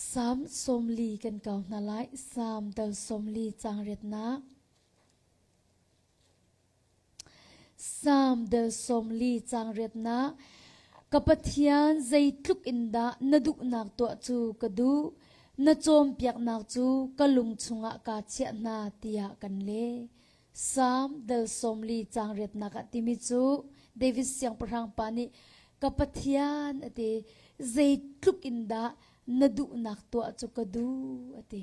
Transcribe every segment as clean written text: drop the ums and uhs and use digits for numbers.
Salm 40 kan kau hna lai. Salm dal 40 caang riatnak. Salm dal 40 caang riatnak. Ka Pathian zeitluk in dah na duhnak tuah cu ka duh. Na cawnpiaknak cu ka lung chungah kaa chiah hna tiah kan leh. Salm dal 40 caang riatnak ah timi cu David siangpahrang pa nih ka Pathian a ti zeitluk in dah na duhnak tuah cu ka duh a ti.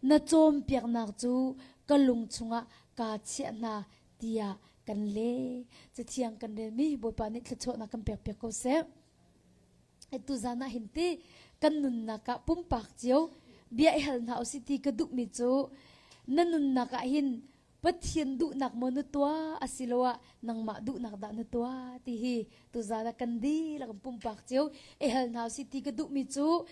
Na cawnpiaknak cu ka lung chungah kaa chiah hna tiah kan leh. Cathiang kan relmi Bawipa nih thluachuahnak kan pekpiak ko seh. Tu zan ah hin ti kan nunnak ah pumpak cio bia i hal hna usih ti ka duhmi cu na nunnak ah hin Pathian duhnak maw na tuah asiloah nangmah duhnak dah na tuah ti hi tuzan ah kan dihlak in pumpak cio i hal hna usih ti ka duhmi cu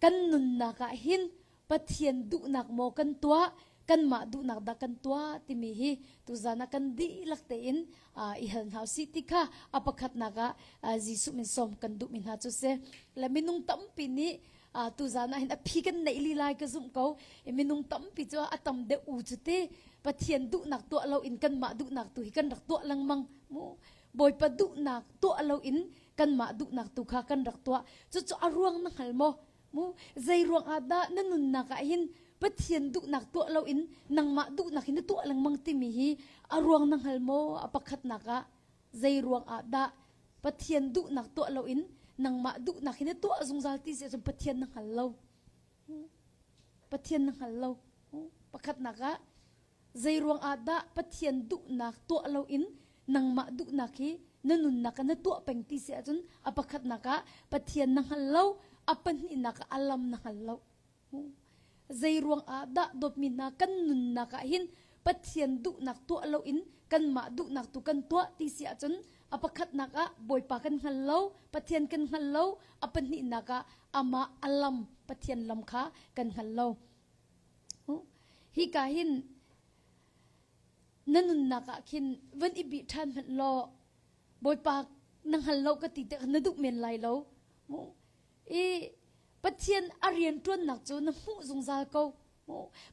kan nunnak ah hin Pathian duhnak maw kan tuah kanmah duhnak dah kan tuah timi hi tuzan ah kan dihlak tein i hal hna usih ti kha a pakhatnak ah Jesuh min sawm kan duhmi hna cu si. Le minung tampi nih tuzan ah hin a phi kan neih li lai ka zumh ko. Minung tampi cu a tam deuh u cu ti Pathian duhnak tuah lo in kanmah duhnak tu hi kan rak tuah lengmang mu. Bawipa duhnak tuah lo in kanmah duhnak tu kha kan rak tuah. Cucu a ruang na hngal maw? Mu zei ruang ah dah na nunnak ah hin Pathian duhnak tuah loin nangmah duhnak hin na tuah lengmang timi hi a ruang na hngal maw? A pakhatnak ah zei ruang ah dah Pathian duhnak tuah loin nangmah duhnak hin na tuah zungzal ti si ahcun Pathian na hngal lo. Pathian na hngal lo. Pakhatnak ah Zei ruangah dah Pathian duhnak tuah loin nangmah duhnak hi na nunnak ah na tuah peng ti si ahcun a pakhatnak ah Pathian na hngal lo, a pahnihnak ah a lam na hngal lo. Zei ruangah dah dawtmi hna kan nunnak ah hin Pathian duhnak tuah loin kanmah duhnak tu kan tuah ti si ahcun a pakhatnak ah Bawipa kan hngal lo, Pathian kan hngal lo, a pahnihnak ah amah a lam Pathian lam kha kan hngal lo. Hika hin na nunnak ah khin van i bih ṭhan hmanh law Bawipa na hngal lo ka ti tikah na duh men lai lo. I Pathian a rianṭuannak cu na hmuh zungzal ko.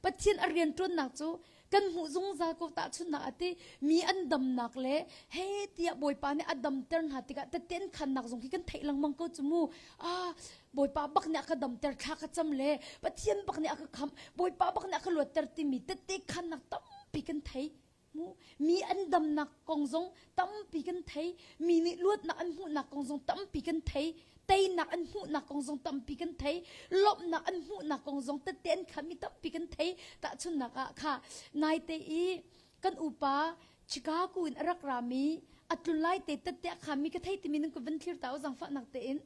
Pathian a rianṭuannak cu kan hmuh zungzal ko tahchunhnak ah ti mi an damnak le he tiah Bawipa nih a damter hna tikah tette an khannak zong khi kan theih lengmang ko cu mu. Ah Bawipa bak nih a ka damter thla ka cam le Pathian bak nih a ka khamh Bawipa bak nih a ka luatter timi tette khannak tampi kan thei mu mi an damnak kong zong tampi kan thei mi nih luatnak an hmuhnak kong zong tampi kan thei teinak an hmuhnak kong zong tampi kan thei lawmhnak an hmuhnak kong zong tette an khami tampi kan thei tahchunnak ah kha naite i kan upa Chicago in a rak rami a tlun lai te tette a khami ka thei timi nan ka van thlir ta o zangfahnak tein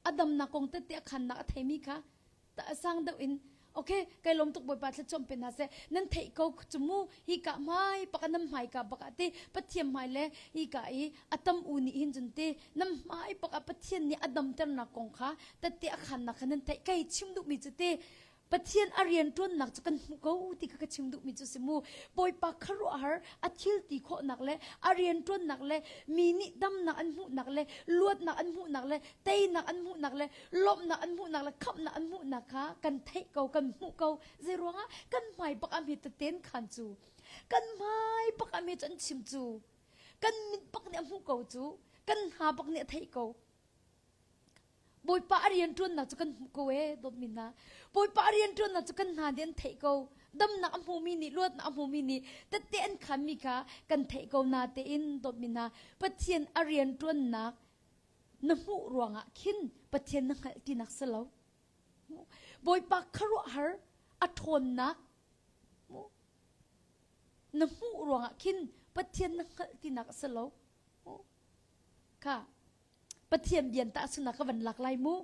a damnak kong tette a khannak a theimi kha sang deuh in okay kai lom tuk bawipa thlacam pe hna seh nan theih ko cu mu hi ka hmai paka nam hmai ka baka te pathian hmai le hi ka i atam u nih hin cun te nam hmai paka pathian nih a damternak kong kha tette a khannak kha nan theih kai chim duhmi cu te Pathian a rianṭuannak cu kan hmuh ko ti kha ka chim duhmi cu si mu. Bawipa khuaruahhar a thil ti khawhnak le a rianṭuannak le mi nih damnak an hmuhnak le luatnak an hmuhnak le teinak an hmuhnak le lawmhnak an hmuhnak le khamhnak an hmuhnak kha kan theih ko kan hmuh ko. Zei ruangah kan hmai bak ah hme teten khan cu kan hmai bak ah hme cu an chim cu kan mit bak nih a hmuh ko cu kan hna bak nih a theih ko. Bawipa a rianṭuannak cu kan hmuh ko ee dawtmi hna. Bawipa a rianṭuannak cu kan hna nih an theih ko. Damnak a hmumi nih luatnak a hmumi nih tette an khanmi kha kan theih ko na tein dawtmi hna. Pathian a rianṭuannak na hmuh ruangah khin Pathian na hngalh tinak si lo. Bawipa khuaruahhar a ṭhawnnak na hmuh ruangah khin Pathian na hngalh tinak a si lo. Kha Pathian bian tahchunnak ka van lak lai mu.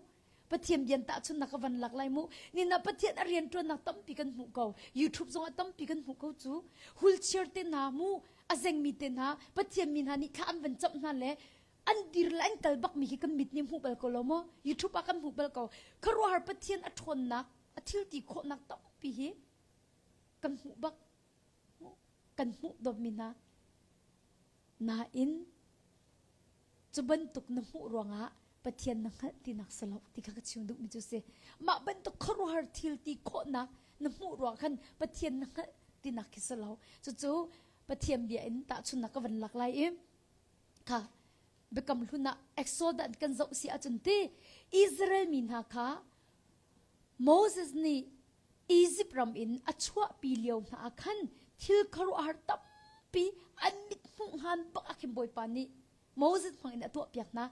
Pathian bian tahchunnak ka van lak lai mu. Nina Pathian a rianṭuannak tampi kan hmuh ko. YouTube zongah tampi kan hmuh ko cu. Wheelchair te hna mu, a zengmi te hna, Pathian mi hna nih thla an van camh hna le an dir le an kal bakmi khi kan mit nih hmuh bal ko lo maw? YouTube ah kan hmuh bal ko. Khuaruahhar Pathian a ṭhawnnak, a thil ti khawhnak tampi hi kan hmuh bak. Kan hmuh dawtmi hna. Nain cu bantuk na hmuh ruangah Pathian na hngalh tinak si lo ti kha ka chim duhmi cu si. Mah bantuk khuaruahhar. khuaruahhar thil ti khawhnak na hmuh ruang khan Pathian na hngalh tinak khi si lo. Cucu Pathian bia in tahchunnak ka van lak lai i kha biakam hlun ah Exodus kan zoh si ahcun ti Israel mi hna kha Moses nih Egypt ram in a chuahpi lio hna ah khan thil khuaruahhar tampi an mit hmuh hngan bak ah khin Bawipa nih Moses hmang in a tuahpiak hna.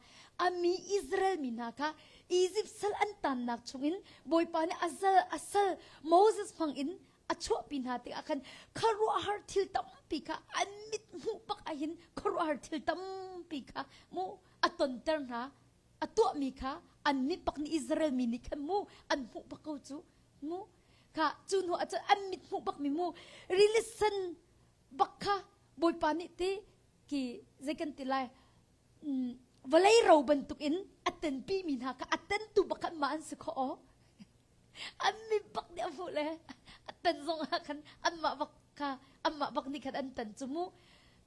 A mi Israel mi hna kha Egypt sal an tannak chungin Bawipa nih a zal a sal Moses hmang in a chuahpi hna tikah khan khuaruahhar thil tampi kha an mit hmuh bak ahhin khuaruahhar thil tampi kha mu a tonter hna. A tuahmi kha an mit bak nih Israel mi nih khan mu an hmuh bak ko cu mu kha cu hnu ahcun an mit hmuh bak mi mu rili sen bak kha Bawipa nih ti ki zei kan ti lai vawlei ro bantuk in a tenpi mi hna kha a tentu bak khan mah an si kho aw an mi bak nih a hmuh le a ten zong ah khan anmah bak kha anmah bak nih khan an ten cu mu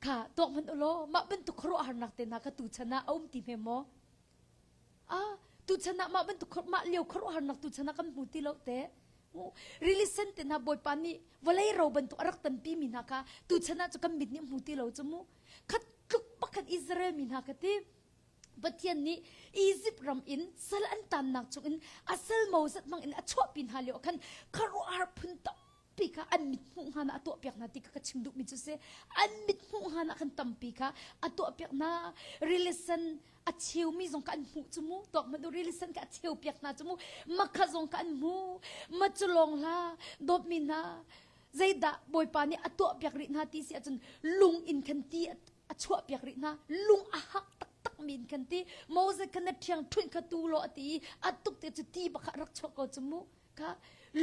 kha tuak hmanh ulaw mah bantuk khuaruahharnak te hna kha tu chan ah a um ti hme maw Ah, tuchan ah mah bantuk mah lio khuaruahharnak tuchan ah kan hmu ti lo te. Rili sen te hna Bawipa nih vawlei ro bantuk a rak tampi mi hna kha tuchan ah cu kan mit nih hmu ti lo cu mu. Khat tluk pakhat Israel mi hna kha ti Pathian nih Egypt ram in sal an tannak chungin a sal Moses hmang in a chuahpi hna lio khan khuaruahhar phun tampi kha an mit hmuh hnga a tuahpiak hna ti kha ka chim duhmi cu si. An mit hmuh hnga khan tampi kha a tuahpiak hna. Rili sen a cheumi zong kha an hmuh cu mu tuak hmanh u rili sen kha a cheu piak hna cu mu makha zong kha an hmu ma cu lawng hla dawtmi hna zeidah bawipa nih a tuah piak rih hna ti si ahcun lung in khan ti a chuah piak rih hna lung a hak taktak mi in khan ti Moses khan na ṭhiang ṭhunh kha tu law a ti i a tuk te cu ti bak rak chuak ko cu mu kha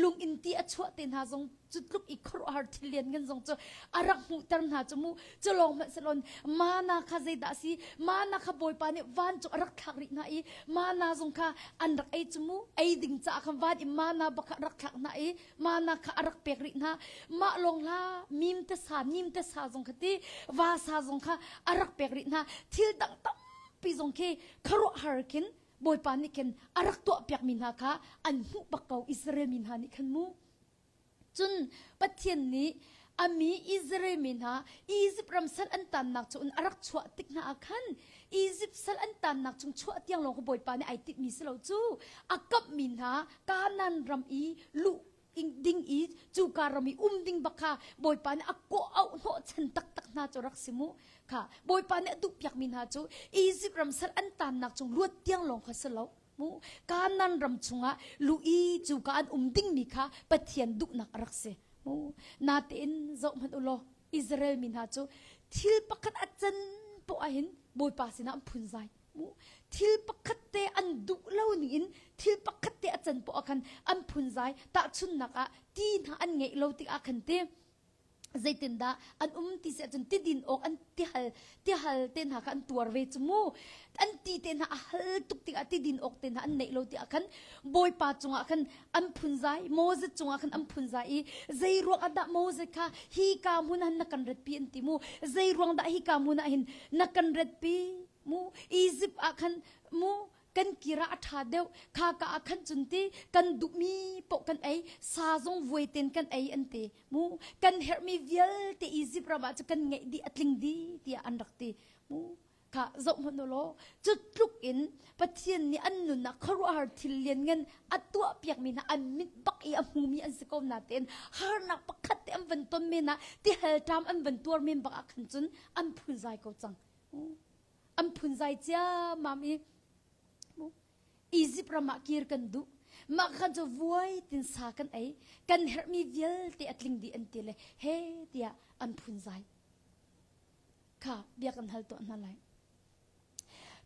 lung in ti a chuah te hna zong cu tluk i khuaruahhar thil lian ngan zong cu a rak hmuhter hna cu mu cu lawng hmanh selon mana kha zeidah si mana kha bawipa nih vancung a rak thlak rih hna i mana zong kha an rak ei cu mu ei ding caah khan van i mana bak kha rak thlak hna i mana kha a rak pek rih hna mah lawng hla mim te sa nim te sa zong kha ti va sa zong kha a rak pek rih hna thil dang tampi zong khi khuaruahhar khin Bawipa nih khin a rak tuahpiakmi hna kha an hmuh bak ko Israel mi hna nih khan mu. Cun Pathian nih a mi Israel mi hna Izipt ram sal an tannak cu a rak chuah tik hna ah khan Izipt sal an tannak chung chuah tiang lawng kha Bawipa nih ai timhmi si lo cu a kamhmi hna Kanaan ram i luh ding i cuka ram i um ding bak kha Bawipa nih a kawh auh hnawh chan taktak hna cu rak si mu kha Bawipa nih a duhpiakmi hna cu Izipt ram sal an tannak chung luat tiang lawng kha si lo mu Kanaan ram chungah lu i cuka an um dingmi kha Pathian duhnak a rak si mu natein zoh hmanh u law Israel mi hna cu thil pakhat a can poah ahhin Bawipa sinah an phunzai Thil pakhat te an duh lo ning in thil pakhat te a can poah khan an phunzai tahchunnak ah ti hna an ngeih lo tikah khan ti zeitindah an um ti si ahcun tidin awk an tihal tihal te hna kha an tuar ve cu mu an ti te hna a hal tuk tikah tidin awk te hna an neih lo tikah khan bawipa cungah khan an phunzai Moses cungah khan an phunzai i zei ruang ah dah Moses kha hi ka hmun ah na kan ratpi an ti mu zei ruang dah hi ka hmun ah hin na kan ratpi Mu Egypt ah khan mu kan kir ah a ṭha deuh kha ka ah khan cun ti kan duhmi paoh kan ei sa zong vuai ten kan ei an ti mu kan herhmi vialte Egypt ram ah cu kan ngeih dih a tling dih tiah an rak ti mu kha zoh hmanh u law cu tluk in Pathian nih an nunnak khuaruahhar thil lianngan a tuah piakmi hna an mit bak i a hmumi an si ko natein harnak pakhat te an van ton men ah tihal ṭam an van tuar men bak ah khan cun an phunzai ko cang An phunzai ciammam i Egypt ram ah kir kan duh. Mah khan cu vuai tin sa kan ei. Kan herhmi vialte a tling dih an ti le he tiah an phunzai. Kha bia kan hal tuah hna lai.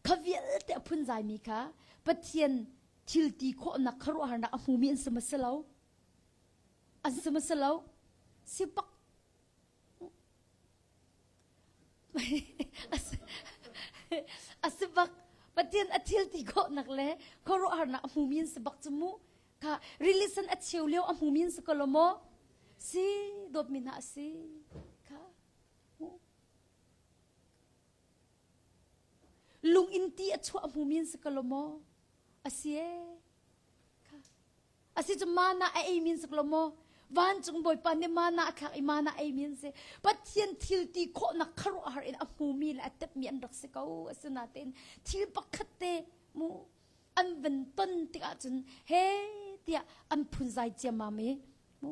Kha vialte a phunzaimi kha Pathian thil ti khawhnak khuaruahharnak a hmumi an si ma si lo? An si ma si lo? Si bak A si bak. Pathian a thil ti khawhnak le khuaruahharnak a hmumi an si bak cu mu. Kha rili sen a cheu lio a hmumi an si ko lo maw? Si, dawtmi hna a si. Kha. Lung in ti a chuah a hmumi an si ko lo maw? A si ee. Kha. Asi cu mana a ei min sik lo maw? Vancung Bawipa nih mana a thlak i mana ei min si. Pathian thil ti khawhnak khuaruahhar in a hmumi le a tepmi an rak si ko. Asinain thil pakhat te mu an van ton tikah cun he tiah an phunzai ciammam i mu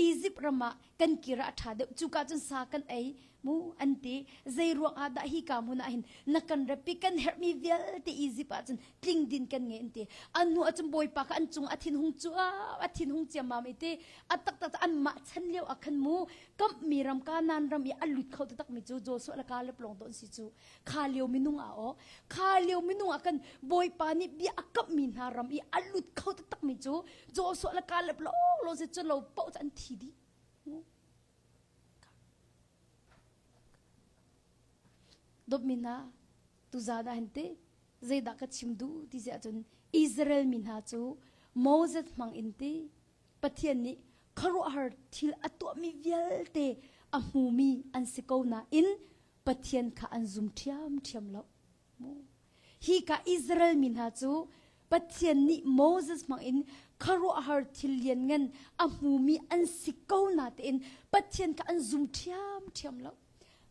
Egypt ram ah kan kir ah a ṭha deuh cuka cun sa kan ei mu an ti zei ruang ah dah hi ka hmun ah hin na kan repi kan herhmi vialte Egypt ah cun tling din kan ngei an ti an hnu ah cun bawipa kha an cung a thin hung cu a thin hung ciammam i ti a taktak anmah chan lio ah khan mu kamhmi ram Kanaan ram i a lut kho taktak mi cu Joshua le Caleb lawng to an si cu Kha lio minung ah aw, kha lio minung ah kan Bawipa nih bia a kamhmi hna ram i a lut kho taktakmi cu Joshua le Caleb lawnglawng si cu lo paoh cu an thi dih. Dawtmi hna, tuzaan ah hin teh zeidah ka chim duh ti si ahcun Israel mi hna cu Moses hmang in ti Pathian nih khuaruahhar thil a tuahmi vialte a hmumi an si ko nain Pathian kha an zum ṭhiamṭhiam lo. Hi ka Israel mi hna cu Pathian nih Moses hmangin khuaruahhar thil lianngan a hmumi an si ko natein Pathian kha an zum ṭhiamṭhiam lo.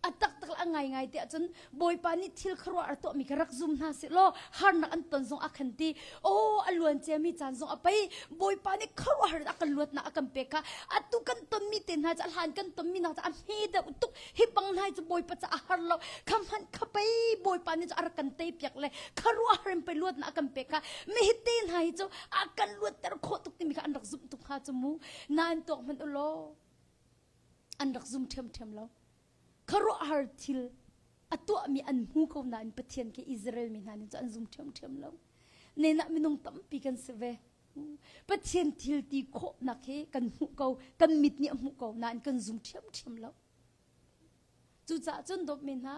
A taktak le a ngaingai ti ahcun Bawipa nih thil khuaruah a tuahmi kha rak zum hna seh law harnak an ton zong a khan ti. Aw a luan ciami caan zong a pei. Bawipa nih khuaruahhar in a kan luatnak a kan pek kha atu kan tonmi te hna cu a hlan kan tonmi nak cu a hme deuh tuk. Hi bang hna cu Bawipa ca a har lo. Kha hmanh kha pei Bawipa nih cu a rak kan tei piak le khuaruahhar in pei luatnak a kan pek kha mi hi te hna hi cu a kan luatter khawh tuk timi kha an rak zumh tuk hnga cu mu. Nain tuak hmanh u law an rak zum ṭhiamṭhiam lo. Khuaruahhar thil a tuahmi an hmu ko nain Pathian khi Israel mi hna nih cu an zum ṭhiamṭhiam lo. Nenah minung tampi kan si ve. Pathian thil ti khawhnak hi kan hmuh ko, kan mit nih a hmuh ko nain kan zum ṭhiamṭhiam lo. Cucaah cun dawtmi hna,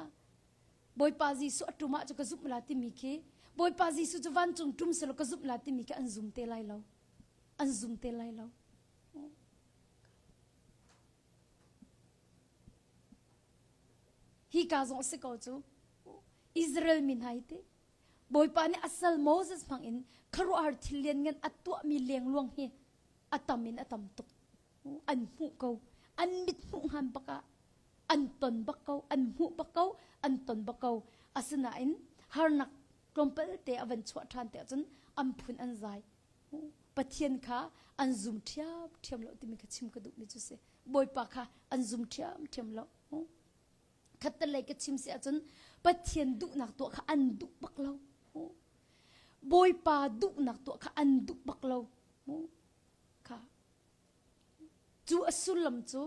Bawipa Jesuh a ṭum ah cu ka zumh la timi khi Bawipa Jesuh cu vancung ṭum selaw ka zumh la timi khi an zum te lai lo. An zum te lai lo. Hi ka zong a si ko cu. Israel mi hna hi ti Bawipa nih a sal Moses hmang in khuaruahhar thil lianngan a tuahmi lengluang hi a tam in a tam tuk. An hmuh ko. An mit hmuh hngan bak ah an ton bak ko, an hmuh bak ko, an ton bak ko. Asinain harnak tlawmpal te a van chuah ṭhan te ahcun an phun an zai. Pathian kha an zum ṭhiamṭhiam lo timi kha chim ka duhmi cu si. Bawipa kha an zum ṭhiamṭhiam lo. Khattelei ka chim si ahcun Pathian duhnak tuah kha an duh bak lo. Bawipa duhnak tuah kha an duh bak lo. Kha cu a sullam cu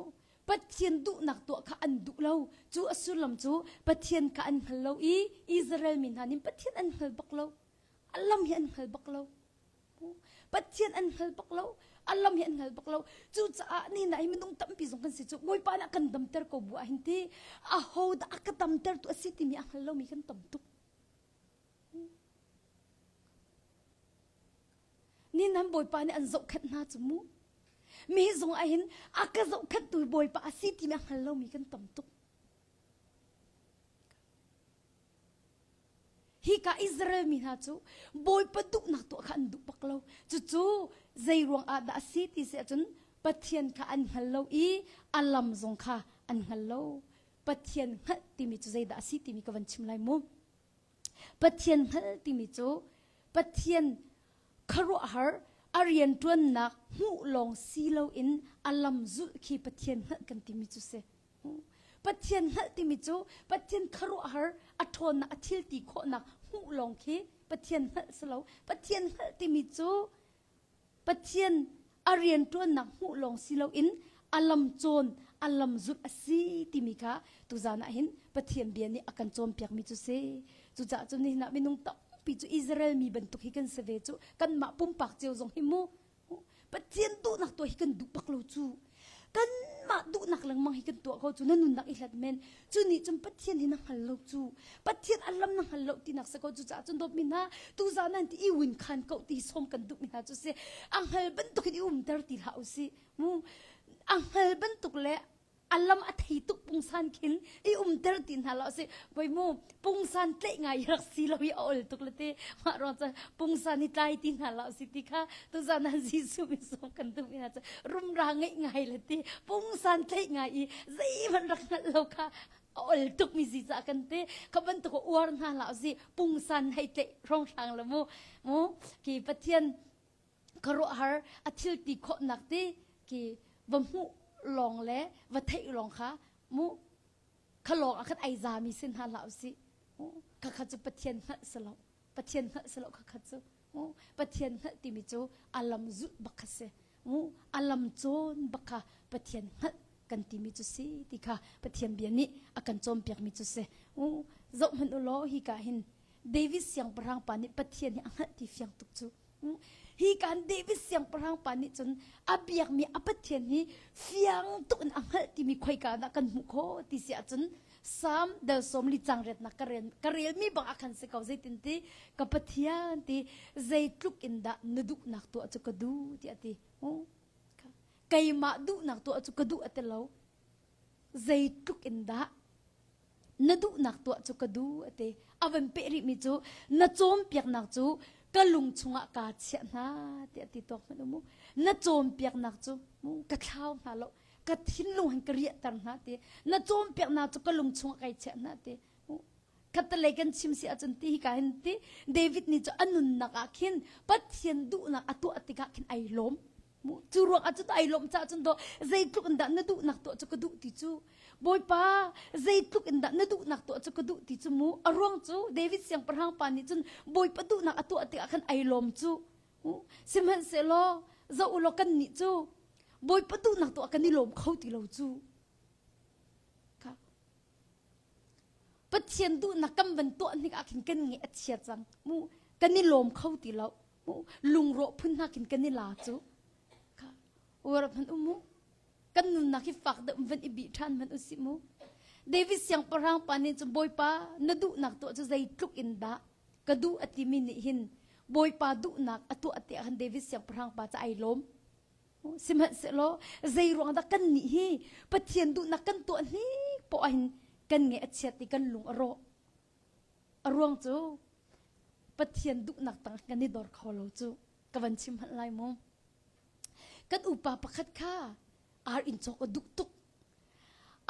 Pathian duhnak tuah kha an duh lo. Cu a sullam cu Pathian kha an hngal lo i Israel mi hna nih Pathian an hngal bak lo. A lam hi an hngal bak lo. Pathian an hngal bak lo. A lam hi an hngal bak lo. Cucaah ni na hi minung tampi zong kan si cu Bawipa nih a kan damter ko bu ah hin ti aho dah a ka damter tu a si timi a hngal lomi kan tam tuk. Ni nan Bawipa nih an zohkhenh hna cu mu. Mi zong ah hin a ka zohkhenhtu Bawipa a si timi a hngal lomi kan tam tuk. Hika Israel mi hna cu Bawipa duhnak tuah kha an duh bak lo. Cucu zei ruang ah dah a si ti si ahcun Pathian kha an hngal lo i a lam zong kha an hngal lo. Pathian hngalh timi cu zeidah a si timi ka van chim lai mu. Pathian hngalh timi cu Pathian khuaruahhar a rianṭuannak hmuh lawng si loin a lam zulh khi Pathian hngalh kan timi cu si. Pathian hngalh timi cu Pathian khuaruahhar a ṭhawnnak a thil ti khawhnak hmuh lawng khi Pathian hngalh si lo. Pathian hngalh timi cu Pathian a rianṭuannak hmuh lawng si loin a lam cawn, a lam zulh a si timi kha tuzaan ah hin Pathian bia nih a kan cawnpiakmi cu si. Cucaah cun nihin ah minung tampi cu Israel mi bantuk hi kan si ve cu kanmah pumpak cio zong hi mu Pathian duhnak tuah hi kan duh bak lo cu. Kanmah duhnak lengmang hi kan tuah ko cu na nunnak i hlat men. Cu nih cun Pathian hi na hngal lo cu. Pathian a lam na hngal lo tinak si ko cu caah cun dawtmi hna tuzaan nan ti i win khan ko ti sawm kan duhmi hna cu si. A hngal bantuk in i umter ti hlah u si. Mu a hngal bantuk le. A lam a thei tuk pungsan khin i umter ti hna lo si. Voi mu pungsan tlaih ngai rak si lo i a ol tuk le te mah ruang cu pungsan i tlai ti hna lo si ti kha tuzan ah Jesuh mi sawm kan duh mi hna cu rumra ngeih ngai le ti pungsan tlaih ngai i zeihmanh rak hngalh lo kha a ol tuk mi si ca kan ti kha bantuk uar hna hlah si pungsan hei tlaih hrawnghrang le mu mu ki Pathian khuaruahhar a thil ti khawhnak ti ki va hmuh lawng le va theih lawng kha mu kha lawng ah khan ai zami sin hna hlah usih kha kha cu Pathian hngalh si lo Pathian hngalh si lo kha kha cu Pathian hngalh timi cu a lam zulh bak kha si a lam cawn bak kha Pathian hngalh kan timi cu si ti kha Pathian bia nih a kan cawnpiakmi cu si zoh hmanh u law hi ka hin David siangpahrang pa nih Pathian hi a hngalh ti fiang tuk cu Hi kan David siangpahrang pa nih cun a biakmi a Pathian hi fiang tuk in a hngalh timi khoika dah kan hmuh khawh ti si ahcun Psalm del sawm li cang riatnak ka rel ka relmi bang ah khan si ko zeitin ti ka Pathian ti zeitluk in dah na duhnak tuah cu ka duh tiah ti keimah duhnak tuah cu ka duh a ti lo zeitluk in dah na duhnak tuah cu ka duh a ti a van peh rihmi cu na cawnpiaknak cu ka lung chungah kaa chiah hna tiah ti tuak hmanh mu na cawnpiaknak cu ka thlau hna lo ka thinlung han ka riahter hna ti na cawnpiaknak cu ka lung chungah kai chiah hna ti khatalei kan chim si ahcun ti hi ka hin ti David nih cu a nunnak ah khin Pathian duhnak a tuah tikah khin ai lawm Cu ruang ah cun ai lawmh caah cun dawh zeitluk in dah na duhnak tuah cu ka duh ti cu Bawipa zeitluk in dah na duhnak tuah cu ka duh ti cu mu a ruang cu David siangpahrang pa nih cun Bawipa duhnak a tuah tikah khan ai lawm cu sihmanhsehlaw zoh u law kan nih cu Bawipa duhnak tuah kan i lawm kho ti lo cu Pathian duhnak kan van tuah hnik ah khin kan ngeih a chia cang mu kan i lawm kho ti lo lungrawh phun hna khin kan i la cu uar hmanh um mu kan nunnak hi fak deuh van i bih ṭhan hmanh usih mu David siangpahrang pa nih cun Bawipa na duhnak tuah cu zeitluk in dah ka duh a timi nih hin Bawipa duhnak a tuah tiah khan David siangpahrang pa cu ai lawm sihmanhsehlaw zei ruang dah kan nih hi Pathian duhnak kan tuah hnik poah hin kan nge a chiat i kan lung a rawh A ruang cu Pathian duhnak tang kan i dor kho lo cu ka van chim hmanh lai mu. Kan upa pakhat kha ar in cawk a duh tuk.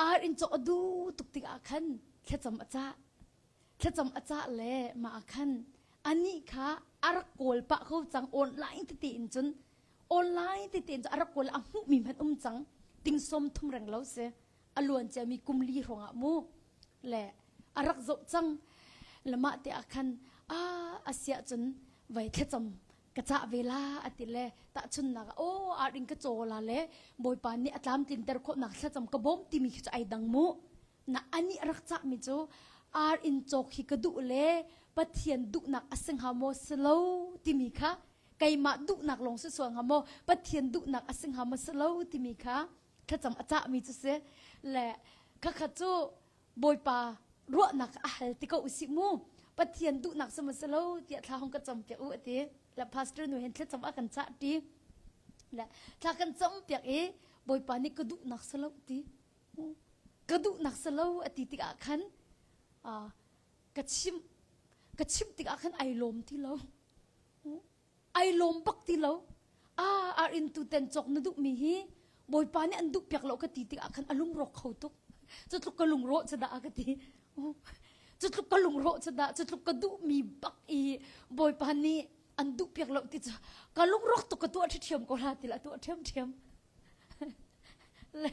Ar in cawk a duh tuk tikah khan thlacam a cah. Thlacam a cah le mah ah khan anih kha a rak kawl pah ko cang online tete in cun online tete in cun a rak kawl a hmuhmi hmanh um cang ting som thum reng lo si. A luan ciami kum li hrawngah mu le a rak zoh cang le mah te ah khan a asiah cun vai thlacam ka cah ve la a ti le tahchunnak ah aw ar in ka caw la le bawipa nih a tlamtlinter khawhnak thlacam ka bawm timi khi cu ai dang mu na ani a rak cahmi cu ar in cawk hi ka duh le pathian duhnak a si hnga maw si lo timi kha keimah duhnak lawng si sual hnga maw pathian duhnak a si hnga maw si lo timi kha thlacam a cahmi cu si le khakhat cu bawipa ruahnak a hal ti ko usih mu pathian duhnak si maw si lo tiah thla hong ka cam piak u ati le pastor nu hen thlacam a kan cah ti le thla kan cam piak i bawipa nih ka duhnak si lo ti ka duhnak si lo ati tikah khan ka chim ka chim tikah khan ai lawm ti lo Ai lawm bak ti lo. Ah, ar in tu ten cawk na duhmi hi Bawipa nih an duh piak lo ka ti tikah khan a lungrawk kho tuk. Cu tluk ka lungrawh cu dah a ka ti. Cu tluk ka lungrawh cu dah, cu tluk ka duhmi bak i Bawipa nih an duh piak lo ti cu ka lungrawk tuk ka tuah ṭhiam ko la ti la tuah ṭhiamṭhiam. Le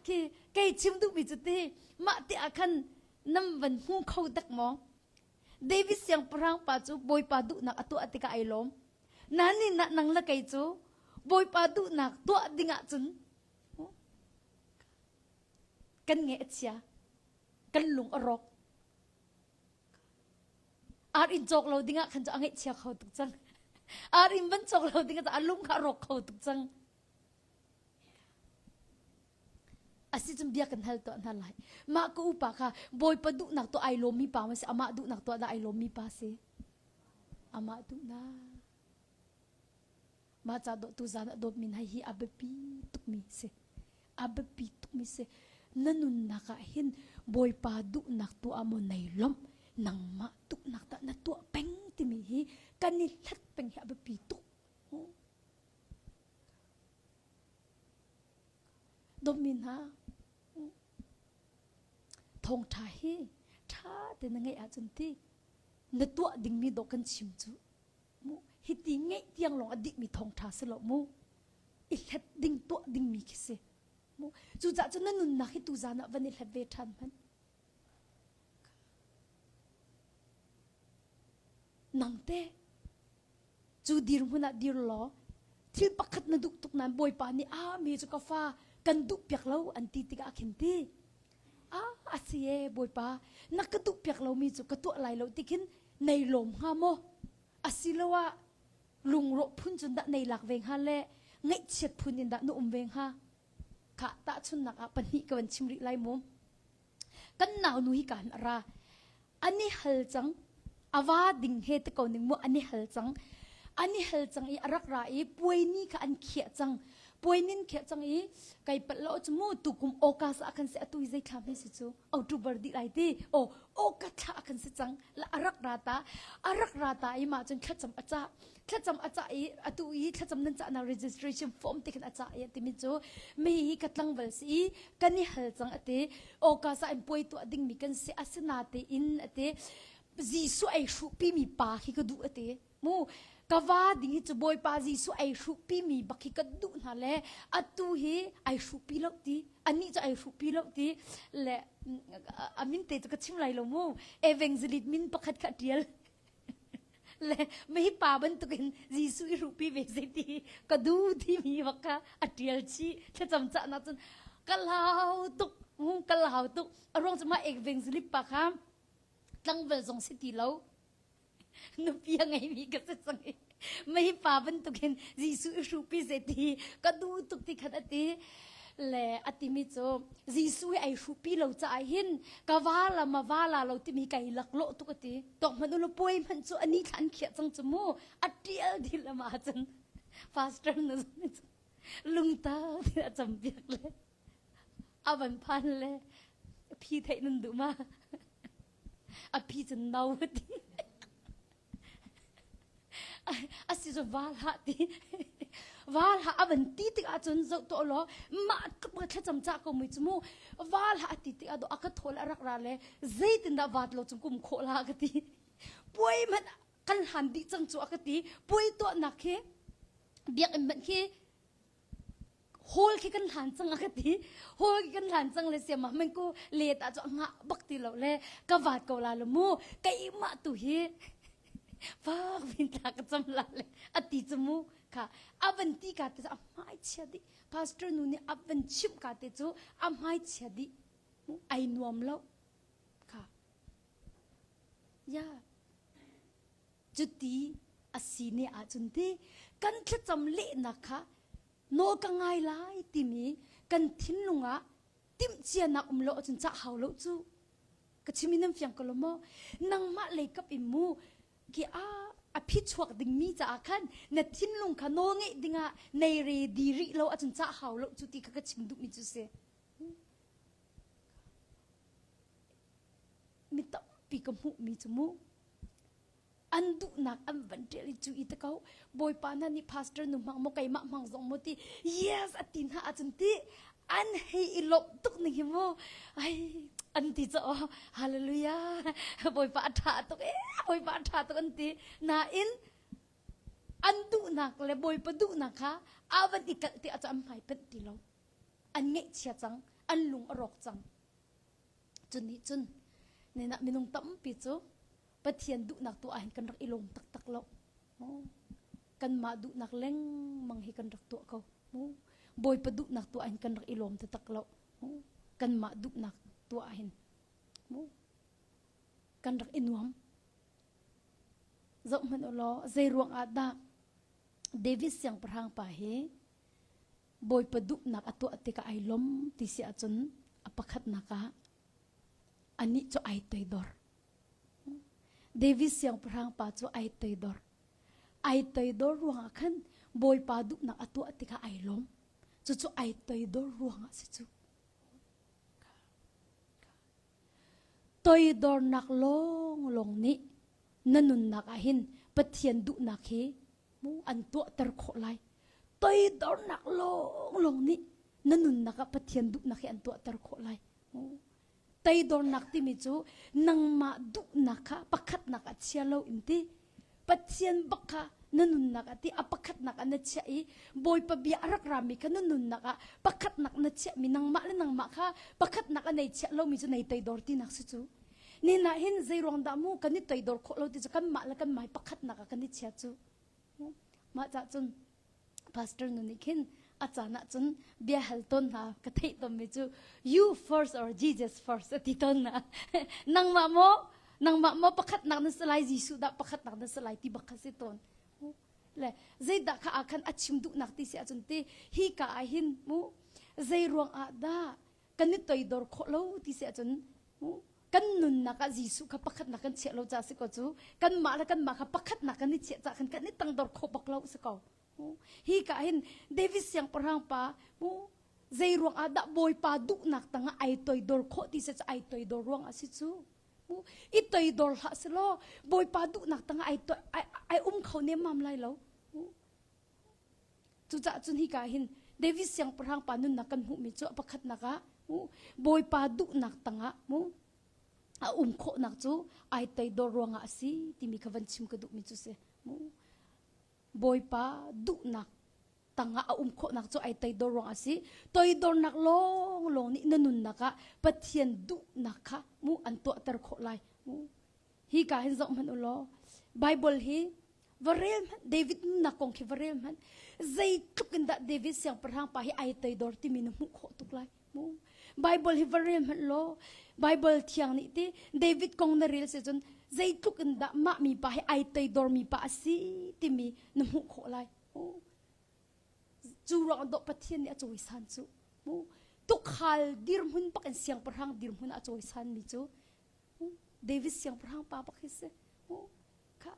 khi kei chim duhmi cu ti mah ti ah khan nam van hmu kho dak maw? David siangpahrang pa cu Bawipa duhnak a tuah tikah ai lawm. Nani na nang le kei cu Bawipa duhnak tuah ding ahcun kan nge a chia, kan lung a rawk. Ar in cawk lo dingah khan cu a ngaihchia kho tuk cang. Ar in van cawk lo dingah a lung kha a rawk kho tuk cang. Asicun bia kan hal tuah hna lai. Mah ka upa kha Bawipa duhnak tuah ai lawmmi pa ma si amah duhnak tuah dah ai lawmmi pa si? Amah duhnak. Mah ca dawh tu zan ah dawtmi hna hi a biapi tukmi si. A biapi tukmi si. Na nunnak ah hin Bawipa duhnak tuah maw nei lawmh, nangmah duhnak dah na tuah peng timi hi kan i hlat peng hi a biapi tuk. Dawtmi hna, thawngṭha hi ṭha te na ngeih ahcun ti na tuah dingmi dawh kan chim cu mu hiti ngeih tiang lawng a dihmi thawngṭha si lo mu i hlet ding tuah dingmi khi si mu cucaah cun na nunnak hi tuzan ah van i hlet ve ṭhan hmanh nang te Cu dirhmun ah dir law thil pakhat na duh tuk nain Bawipa nih a mi cu ka fa kan duh piak lo an ti tikah khin ti a a si e Bawipa na ka duh piak lomi cu ka tuah lai lo ti khin nei lawm hnga maw asiloah lungrawh phun cun dah nei lak ve hnga le ngaihchiat phun in dah na um ve hnga kha tahchunnak ah pahnih ka van chim rih lai mu Kan naunu hi kaan a ra. An i hal cang. A va ding he te ko ning mu an i hal cang. An i hal cang i a rak ra i puai ni kha an khiah cang. Puai nin khiah cang i kai palh lo cu mu tukum August ah khan si atu i zei thla hme si cu October dih lai ti. O August thla ah khan si cang. La a rak ra ta. A rak ra ta i mah cun thlacam a cah. Thlacam a cah i atu i thlacam nan cahnak registration form te khan a cah i timi cu mi hi ka tlangval si i kan i hal cang ati awka sa in puai tuah dingmi kan si asina te in ati Jesuh ei hruhpi mi pa khi ka duh ati mu ka va ding hi cu Bawipa Jesuh ei hruhpi mi bak hi ka duh hna le atu hi ai hruhpi lo ti anih cu ai hruhpi lo ti le a min te cu ka chim lai lo mu evangelist min pakhat kha tial le mei pa bantukin Jesuh i hruhpi ve zei ti ka du timi bak kha a ṭial chih thlacam cahnak cun ka lau tuk ka lau tuk a ruang cu mah evangelist pa kha tlangval zong si ti lo nupi a ngeimi ka si cang i mei pa bantukin Jesuh i hruhpi zei ti ka duh tuk ti khan a ti le a timi cu Jesuh hi ai hruhpi lo caah hin ka va la ma va la lo timi kai laklawh tuk a ti tawk hmanh ulu puai hmanh cu ani thla an khiah cang cu mu a tial dil ama cun pastor na zong lungta ti a cam piak le a van phan le phi theih nan duh ma a phi cun no ti a si cu val hlah ti val hlah a van ti tik ahcun zoh tuah law mah tluk thlacam cah ko mui cu mu val hlah a ti tik ah a ka thawl a rak ra le zeitindah vat lo cung kum khawh la ka ti puai hmanh kan hlan dih cang cu a ka ti puai tuahnak khi biakinn hmanh khi hall khi kan hlan cang a ka ti hall khi kan hlan cang le siam ah men ku let ah cu ngah bak ti lo le ka vat ko la lo mu keimah tu hi fak vin tla ka cam la le a ti cu mu kha a van ti ka te a hmai chia dih pastor nu nih a van chimh ka te cu a hmai chia dih ai nuam lo kha ya Cuti a si ne ahcun ti kan thlacam lehnak kha nawl ka ngai lai timi kan thinlung ah timhcianak um lo ahcun cah hau lo cu ka chim in nan fiang ko lo maw nangmah lei kap in mu ki a a phi chuak dingmi caah khan na thinlung kha nawl ngeih dingah nei re di rih lo ahcun cah hau lo cu ti kha ka chim duhmi cu si mi tampi ka hmuhmi cu mu an duhnak an van ṭial i cu i ta ko bawipa hna nih pastor nu hmang maw keimah hmang zong maw ti yes a ti hna ahcun ti an hei i lawmh tuk ning hi mu ai an ti cu aw hallelujah bawipa a ṭha tuk e bawipa a ṭha tuk an ti nain an duhnak le bawipa duhnak kha a van i kalh ti ahcun an hmai panh ti lo an ngaihchia cang an lung a rawk cang Cu nih cun nenah minung tampi cu Pathian duhnak tuah ahhin kan rak i lawm taktak lo. Kanmah duhnak lengmang hi kan rak tuah ko. Bawipa duhnak tuah ahhin kan rak i lawm taktak lo. Kanmah duhnak tuah ahhin kan rak i nuam. Zoh hmanh u law zei ruang ah dah David siangpahrang pa hi Bawipa duhnak a tuah tikah ai lawm ti si ahcun a pakhatnak ah anih cu ai toidor. David siangpahrang pa cu ai toidor. Ai toidor ruangah khan Bawipa duhnak a tuah tikah ai lawm. Cucu ai toidor ruangah si cu. Toidornak lawnglawng nih na nunnak ah hin Pathian duhnak hi mu an tuahter khawh lai. Toidornak lawnglawng nih na nunnak ah Pathian duhnak hi an tuahter khawh lai. Toidornak timi cu nangmah duhnak kha pakhatnak ah chia lo in ti. Pathian bak kha na nunnak ah ti a pakhatnak ah na chiah i Bawipa bia a rak rami kha na nunnak ah pakhatnak na chiahmi nangmah le nangmah kha pakhatnak a nei chiah lomi cu nei toidor tinak si cu. Ni ah hin zeiruang dah mu kan i toidor khawh lo ti cu kanmah le kanmah hi pakhatnak ah kan i chia cu. Mah cah cun pastor nu nih khin a caan ah cun bia hal tawn hna ka theih tawnmi cu you first or Jesus first a ti tawn hna. Nangmah maw nangmah maw pakhatnak na si lai Jesuh dah pakhatnak na si lai ti bak kha si tawn. Le zeidah kha ah khan a chim duhnak ti si ahcun ti hi ka ah hin mu zei ruang ah dah kan i toidor khawh lo ti si ahcun kan nunnak ah Jesuh kha pakhatnak kan chiah lo ca si ko cu kanmah le kanmah kha pakhatnak kan i chiah ca khan kan i tangdor khawh bak lo si ko hi ka hin David siangpahrang pa mu zei ruang ah dah Bawipa duhnak tangah ai toidor khawh ti si cu ai toidor ruang ah si cu i toidor hlah si law Bawipa duhnak tangah ai ai um kho nemmam lai lo Cucaah cun hika hin David siangpahrang pa nunnak kan hmuhmi cu a pakhatnak ah Bawipa duhnak tangah mu a um khawhnak cu ai toidor ruangah a si timi kha van chim ka duhmi cu si. Mu Bawipa duhnak tangah a um khawhnak cu ai toidor ruangah a si. Toidornak lawnglawng nih na nunnak ah Pathian duhnak kha mu an tuahter khawh lai. Mu hi ka hin zoh hmanh u law Bible hi va rel hmanh David nunnak kong khi va rel hmanh zeitluk in dah David siangpahrang pa hi ai toidor timi na hmuh khawh tuk lai mu Bible hi va rel hmanh law Bible thiang nih ti David kong na rel si cun zeitluk in dah mah mi pa hi ai toidor mi pa a si timi na hmuh khawh lai cu ruang dawh Pathian nih a cawisan cu mu tukhal dirhmun bak in siangpahrang dirhmun a cawisan mi cu David siangpahrang pa bak hi si kha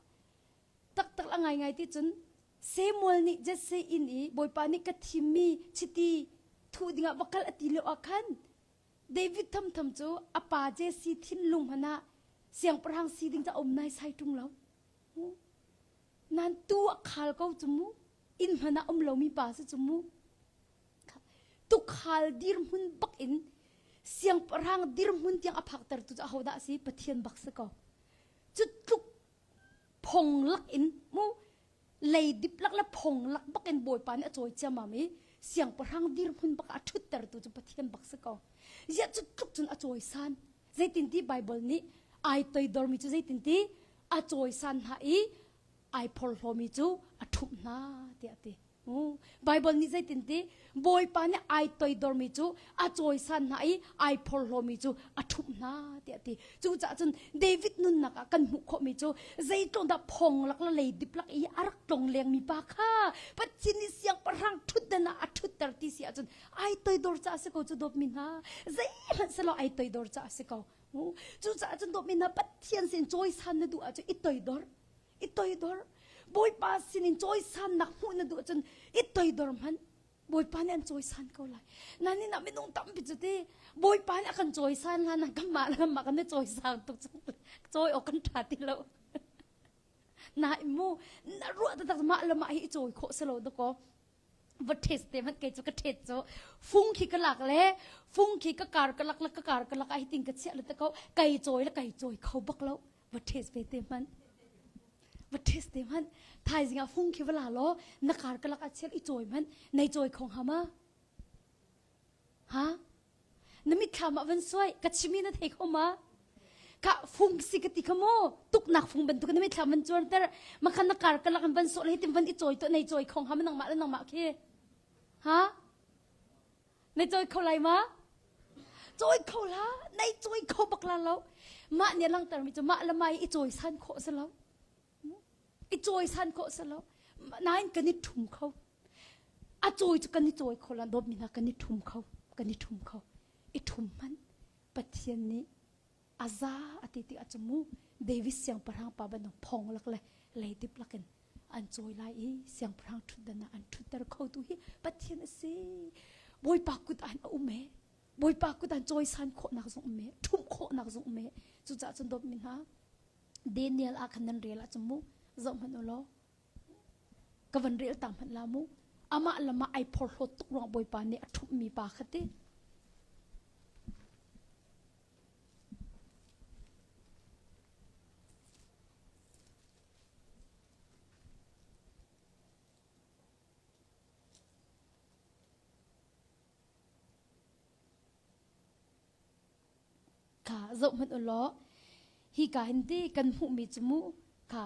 taktak a ngaingai ti cun Samuel nih Jesse inn i Bawipa nih ka thimmi chiti thuh dingah va kal a ti lio ah khan David thamtham cu a pa Jesse thinlung hmanh ah siangpahrang si ding ca um nai sai ṭung lo. Nan tu a khal ko cu mu inn hmanh ah um lomi pa si cu mu. Tukhal dirhmun bak in siangpahrang dirhmun tiang a phaktertu cu ahodah a si? Pathian bak si ko. Cu tluk phong lak in mu leidip lak le phong lak bak in Bawipa nih a cawi ciammam i siangpahrang dirhmun bak a ṭhuttertu cu Pathian bak si ko. Ziah cu tluk cun a cawisan. Zeitinti Bible nih ai toidormi cu zeitinti a cawisan hna i ai phorhlawmi cu a ṭhumh hna tiah a ti. Baibal nih zeitinti Bawipa nih ai toidormi cu a cawisan hna i ai phorhlawmi cu a ṭhumh hna tiah a ti. Cucaah cun David nunnak ah kan hmuh khawhmi cu zeitluk dah phong lak le leidip lak i a rak tlong lengmi pa kha Pathian nih siangpahrang ṭhutdan ah a ṭhutter ti si ahcun ai toidor caah a si ko cu dawtmi hna. Zeihmanh selaw ai toidor caah a si ko. Cucaah cun dawtmi hna Pathian sin cawisan na duh ahcun i toidor. I toidor. Bawipa sinin cawisannak hmuh na duh ahcun i toidor hmanh. Bawipa nih an cawisan ko lai. Nain ah minung tampi cu ti Bawipa nih a kan cawisan hlan ah kanmah le kanmah kan i cawisang tuk cang. Cawi awk kan ṭha ti lo. Nain mu na ruah taktak mah le mah hi i cawi khawh si lo dakaw. Va test te hmanh kei cu ka thet cu fung khi ka lak le fung khi ka kar ka lak le ka kar ka lak ah hitin ka chiah le te ko kai cawi le kai cawi kho bak lo. Va test ve te hmanh va test te hmanh thaizing ah fung khi va la law na kar ka lak ah chial i cawi hmanh nei cawi kho hnga ma ha na mitthlam ah van suai ka chimi na thei kho ma ka fung si ka ti kha mu tuknak fung bantuk na mitthlam van cuar ter makhan na kar ka lak in van sawh le hitin van i cawi to nei cawi kho hnga ma nangmah le nangmah khi ha Na cawi kho lai ma? Cawi kho la, nai cawi kho bak la lo. Mah nih a langhtermi cu mah le mah i cawisan khawh si lo. I cawisan khawh si lo. Nain kan i ṭhum kho. A cawi cu kan i cawi kho la, dawtmi hna kan i ṭhum kho. Kan i ṭhum kho. I ṭhum hmanh. Pathian nih a za a ti tik ahcun mu David siangpahrang pa bantuk phong lak le leidip lakin an cawi lai i siangpahrang ṭhutdan ah an ṭhutter khotu hi Pathian a si. Bawipa kut ah hin a um ee. Bawipa kut ah cawisan khawhnak zong um ṭhumh khawhnak zong um cucaah cun dawtmi hna Daniel ah khan nan rel ahcun mu zoh hmanh u law ka van rel ta hmanh la mu amah lam ah ai phorhlawt tuk ruang Bawipa nih a ṭhumhmi pa kha ti Kha zoh hmanh u law hika hin ti kan hmuhmi cu mu kha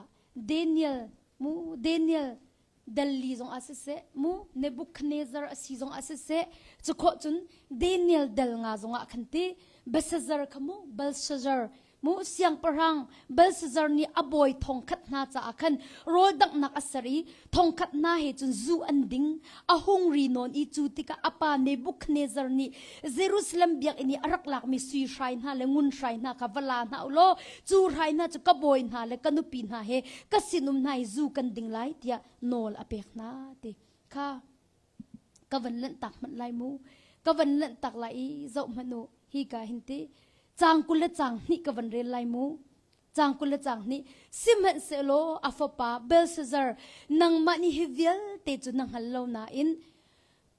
Daniel mu Daniel Delhi zong ah siseh mu Nebuchadnezzar a si zong ah siseh cu khawh cun Daniel del nga zong ah khan ti Belshazzar kha mu Belshazzar Mu siangpahrang Belshazzar nih a bawi thongkhat hna caah khan rawl danghnak a ser i thongkhat hna he cun zu an ding. A hung ri nawn i cu tikah a pa Nebuchadnezzar nih Jerusalem biakinn i a rak lakmi sui hrai hna le ngun hrai hna kha va la hna u law cu hrai hna cu ka bawi hna le ka nupi hna he ka sinum hna hi zu kan ding lai tiah nawl a pek hna ti kha ka van lanhtak hmanh lai mu ka van lanhtak lai i zoh hmanh u hi ka hin ti cang 20 le cang hnih ka van rel lai mu cang 20 le cang hnih sihmanhsehlaw a fapa Belshazzar nangmah nih hi vialte cu na hngal lo nain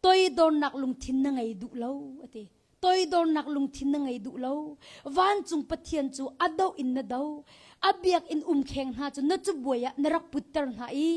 toidornak lungthin na ngei duh lo ati toidornak lungthin na ngei duh lo vancung pathian cu a do in na do a biakinn umkheng hna cu na cubuai ah na rak putter hna i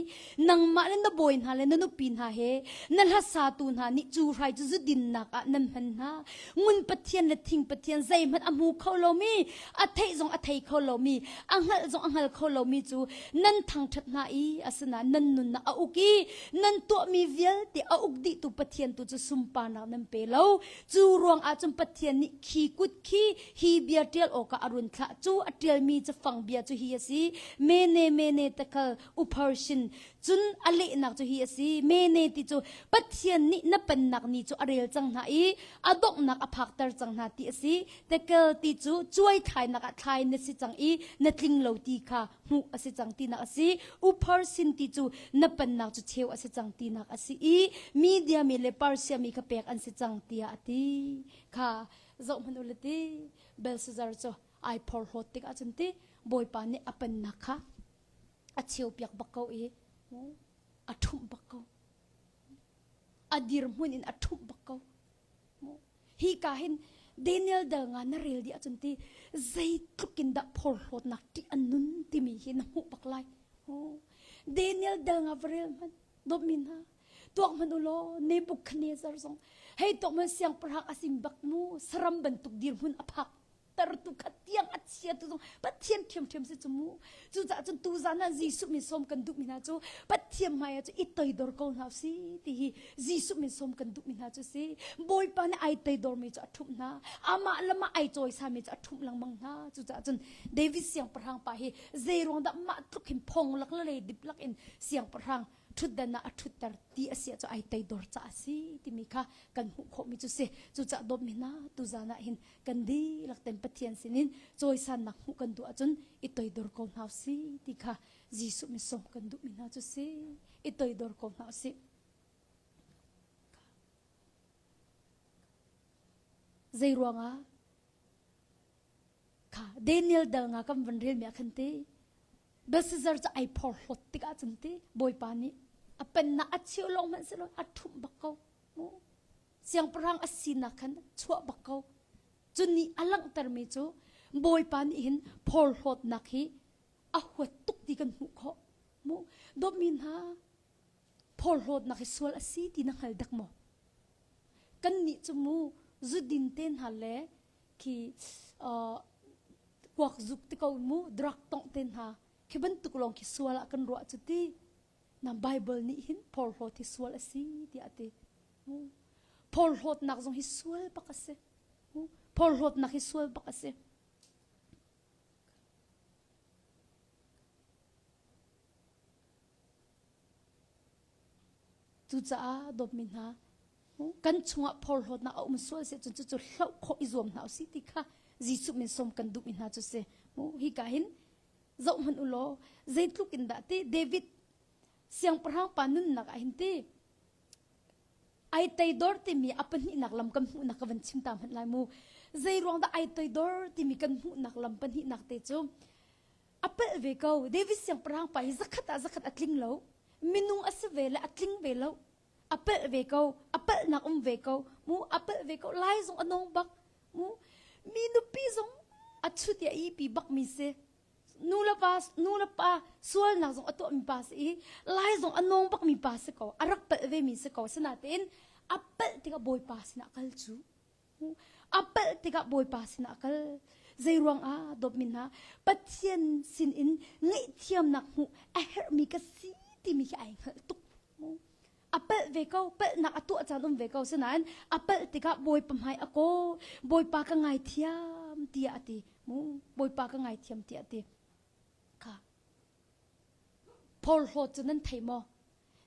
nangmah le na bawi hna le na nupi hna he na hlasatu hna nih cu hrai cu zudinnak ah nan hman hna ngun pathian le thing pathian zeihmanh a hmu kho lomi a theih zong a thei kho lomi a hngalh zong a hngal kho lomi cu nan thangṭhat hna i asinain nan nunnak a uk i nan tuahmi vialte a uk dihtu pathian tu cu sunparnak nan pe lo Cu ruangah cun Pathian nih khi kut khi hi bia ṭial awkah a run thlah. Cu a ṭialmi cafang bia cu hi a si, Mene mene tekel upharshin. Cun a lehnak cu hi a si, Mene ti cu Pathian nih na pennak ni cu a rel cang hna i a donghnak a phakter cang hna ti a si. Tekel ti cu cuai thlainak ah thlai na si cang i na tling lo ti kha hmuh a si cang tinak a si Upharsin ti cu na pennak cu cheu a si cang tinak a si i Media mi le Persia mi kha pek an si cang tiah a ti kha zoh hmanh u le ti Belshazzar cu ai phorhlawt tik ahcun ti Bawipa nih a pennak kha a cheu piak bak ko i a ṭhumh bak ko a dirhmun in a ṭhumh bak ko Hi ka hin Daniel dal nga na rel dih ahcun ti zeitluk in dah phorhlawtnak ṭih an nun timi hi na hmuh bak lai. Daniel dal nga va rel hmanh dawtmi hna tuak hmanh u law Nebuchadnezzar zong hei tuak hmanh siangpahrang a sim bak mu saram bantuk dirhmun a phak tertu kha tiang a chia tu zong Pathian ṭhiamṭhiam si cu mu cucaah cun tuzan ah Jesuh min sawm kan duhmi hna cu Pathian hmai ah cu i toidor ko hna si ti hi Jesuh min sawm kan duhmi hna cu si Bawipa nih ai toidormi cu a ṭhumh hna amah lam ah ai cawisami cu a ṭhumh lengmang hna cucaah cun David siangpahrang pa hi zei ruang dah mah tluk hin phong lak le dip lak in siangpahrang ṭhutdan ah a ṭhutter ti a si cu ai toidor caah a si timi kha kan hmuh khawhmi cu si cucaah dawtmi hna tuzan ah hin kan dihlak ten Pathian sinin cawisannak hmuh kan duh ahcun i toidor ko hna si ti kha Jesuh min sawm kan duhmi hna cu si i toidor ko hna usih. Zei ruangah kha Daniel dal nga kan van rel mi ah khan ti Belshazzar cu ai phorhlawt tikah cun ti Bawipa nih a pennak a cheu lawng hmanh si lo a ṭhumh bak ko siangpahrang a sinak khan chuah bak ko cu nih a langhtermi cu Bawipa nih hin phorhlawtnak hi a huat tuk ti kan hmuh khawh mu dawtmi hna phorhlawtnak hi sual a si ti na hngal dek maw kan nih cu mu zudin te hna le khi kuak zuk te ko mu drug tongh te hna khi bantuk lawng khi sual ah kan ruah cu ti na Bible nih hin phorhlawt hi sual a si tiah a ti. Phorhlawtnak zong hi sual bak a si. Phorhlawtnak hi sual bak a si. Cucaah dawtmi hna, kan chungah phorhlawtnak a um sual si cun cucu hloh khawh i zuam hna usih ti kha Jesuh min sawm kan duhmi hna cu si. Hika hin zoh hmanh u law zeitluk in dah ti David siangpahrang pa nunnak ah hin ti. Ai teidor timi a pahnihnak lam kan hmuhnak ka van chim ta hmanh lai mu. Zei ruang dah ai toidor timi kan hmuhnak lam pahnihnak te cu a palh ve ko. David siangpahrang pa hi zakhat ah zakhat a tling lo. Minung a si ve le a tling ve lo. A palh ve ko. A palhnak um ve ko. Mu a palh ve ko. Lai zong a nong bak. Mu mi nupi zong a chut i a ipi bak mi si. Nu le pa nu le pa sualnak zong a tuahmi pa si i lai zong a nawng bakmi pa si ko. A rak palh ve mi si ko. Sinain a palh tikah Bawipa sinah kal cu. A palh tikah Bawipa sinah kal. Zei ruangah dawtmi hna Pathian sinin ngaihthiamnak hmuh a herhmi ka si timi khi ai hngalh tuk. A palh ve ko, palhnak a tuah caan um ve ko. Sinain a palh tikah Bawipa hmai a kawl. Bawipa ka ngaithiam tiah a ti. Mu Bawipa ka ngaithiam tiah a ti. Kha. Phorhlawt cu nan thei maw?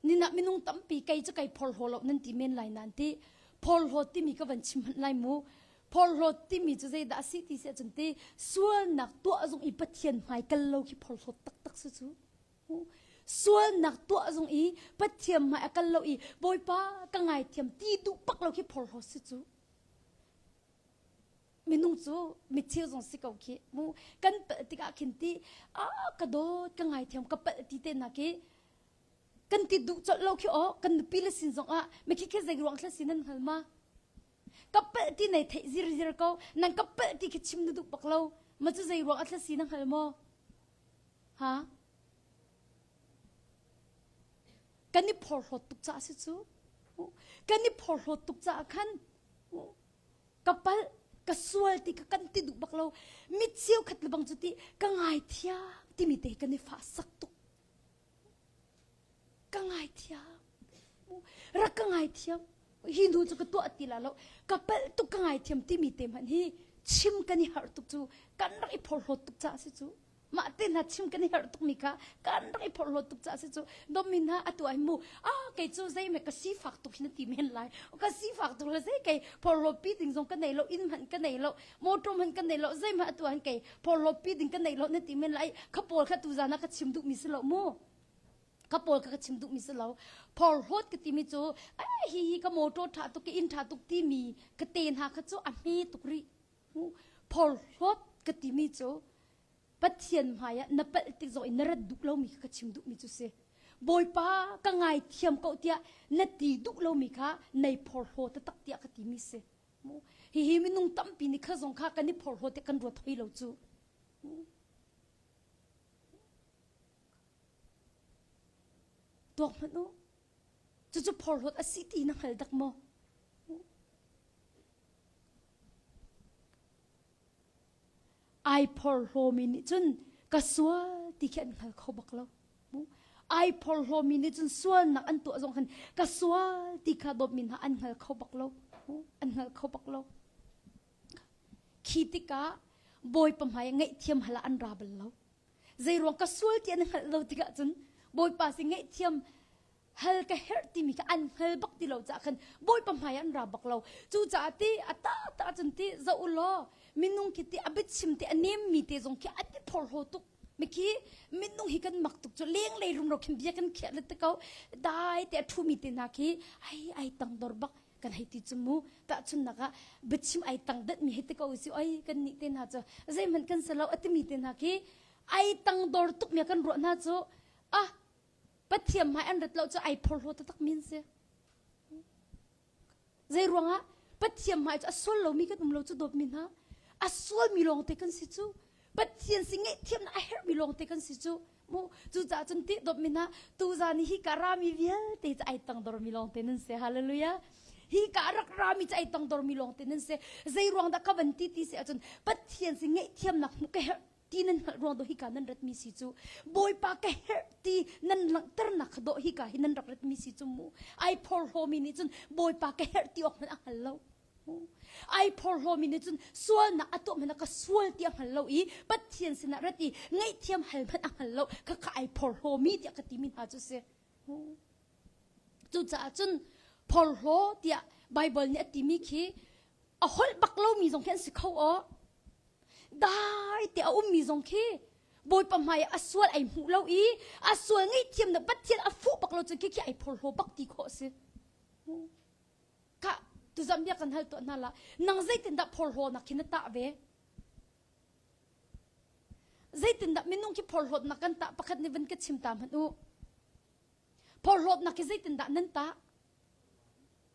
Ninah minung tampi kei cu kai phorhlaw lo nan ti men lai nain ti phorhlawt timi ka van chim hmanh lai mu. Phorhlawt timi cu zeidah a si ti si ahcun ti sualnak tuah zong i Pathian hmai kal lo khi phorhlawt taktak si cu. Sualnak tuah zong i Pathian hmai a kal lo i Bawipa ka ngaithiam ti duh bak lo khi phorhlawt si cu. Minung cu mitcheu zong si ko khi mu kan palh tikah khin ti a ka dawt ka ngaithiam ka palh ti te na khi kan ti duh colh lo khi aw kan nupi le sin zong ah mikhi khi zei ruang thla si nan hngal ma ka palh ti nei theih zir zir ko nan ka palh ti khi chim na duh bak lo ma cu zei ruang a thla si na hngal maw ha kan i phorhlawt tuk caah si cu kan i phorhlawt tuk caah khan ka palh ka sual ti ka kan ti duh bak lo mi cheu khat le bang cu ti ka ngaithiam timi te kan i fah sak tuk ka ngaithiam rak ka ngaithiam hi nu cu ka tuah ti la lo ka palh tuk ka ngaithiam timi te hmanh hi chim kan i harh tuk cu kan rak i phorhlawt tuk caah si cu mah te hna chim kan i herh tukmi kha kan rak i phorhlawt tuk caah si cu domi hna atu ai mu ah kei cu zei me ka sifak tuk hin ti men lai ka sifak tuk le zei kei phorhlawt pi ding zong ka nei lo inn hmanh ka nei lo motor hmanh ka nei lo zei hmanh atu han kei phorhlawt pi ding ka nei lo na ti men lai kha pawl kha tu zan ah ka chim duh mi si lo mu ka pawl kha ka chim duh mi si lo phorhlawt ka timi cu ai hi hi ka motor tha tuk ka inn tha tuk timi ka te hna kha cu a hme tuk rih phorhlawt ka timi cu Pathian hmaiah na palh tik zong in na rat duh lomi kha ka chim duhmi cu si. Bawipa ka ngaithiam ko tiah na ti duh lomi kha nei phorhlaw taktak tiah ka timi si. Hihi minung tampi nih kha zong kha kan i phorhlaw tiah kan ruat hoi lo cu. Tuak hmanh u. Cucu phorhlawt a si ti na hngal dak maw? Ai phorhlawmi nih cun ka sual ti khi an hngal kho bak lo. Ai phorhlawmi nih cun sualnak an tuah zong khan ka sual ti kha dawtmi hna an hngal kho bak lo. An hngal kho bak lo. Khi tikah Bawipa hmai ngaihthiam hal ah an ra bal lo. Zei ruang ka sual ti an hngalh lo tikah cun Bawipa si ngaihthiam hal ka herh timi kha an hngal bak ti lo caah khan Bawipa hmai an ra bak lo. Cucaah ti a ta ta cun ti zoh u law minung khi ti a biachim te a nemmi te zong khi an i phorhlaw tuk. Mikhi minung hi kan mak tuk cu lenglei rumro khin bia kan khiah le te ko dai te a ṭhumi te hna khi ai ai tangdor bak kan hei ti cu mu tahchunnak ah biachim ai tang detmi hei ti ko si oi kan nih te hna cu zeihmanh kan si lo a timi te hna khi ai tangdor tuk mi kan ruah hna cu ah Pathian hmai an rat lo cu ai phorhlaw taktak mi an si. Zei ruangah Pathian hmai cu a sual lomi kan um lo cu dawtmi hna. A sualmi lawngte kan si cu. Pathian si ngaihthiamnak a herhmi lawngte kan si cu. Mu cucaah cun ti dawtmi hna tuzan hi ka rami vialte cu ai tangdormi lawngte nan si. Hallelujah. Hi ka rak rami cu ai tangdormi lawngte nan si. Zei ruang dah ka van ti ti si ahcun Pathian si ngaihthiamnak hmuh ka herh ti nan hngalh ruang dawh hika nan ratmi si cu Bawipa ka herh ti nan langhternak kha dawh hika hi nan rak ratmi si cu mu ai phorhlawmi nih cun Bawipa ka herh ti awk hmanh a hngal lo ai phorhlawmi nih cun sualnak a tuah hmanh ka sual ti a hngal lo i Pathian sinah rat i ngaihthiam hal hmanh a hngal lo kha kha ai phorhlawmi tiah ka timi hna cu si cucaah cun phorhlaw tiah Baibal nih a timi khi a holh bak lomi zong khi an si kho aw Dai te a ummi zong khi Bawipa hmai ah a sual ai hmuh lo i a sual ngaihthiam na Pathian a fuh bak lo cun khi khi ai phorhlaw bak ti khawh a si. Tuzan bia kan hal tuah hna la. Nang zeitindah phorhlawnak khi na tah ve? Zeitindah minung khi phorhlawtnak kan tah pakhat nih van ka chim ta hmanh u. Phorhlawtnak khi zeitindah nan tah?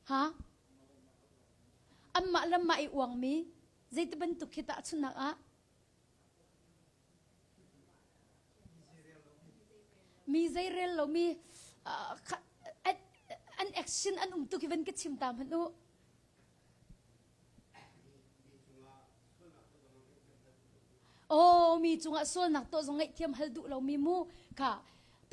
Ha? Anmah le mah i uangmi zeiti bantuk khi tahchunhnak ah? Mi zei rel lomi an action an um tuk hi van ka chim ta hmanh u. Oh, mi cungah sualnak tuah zong ngaihthiam hal duh lomi mu kha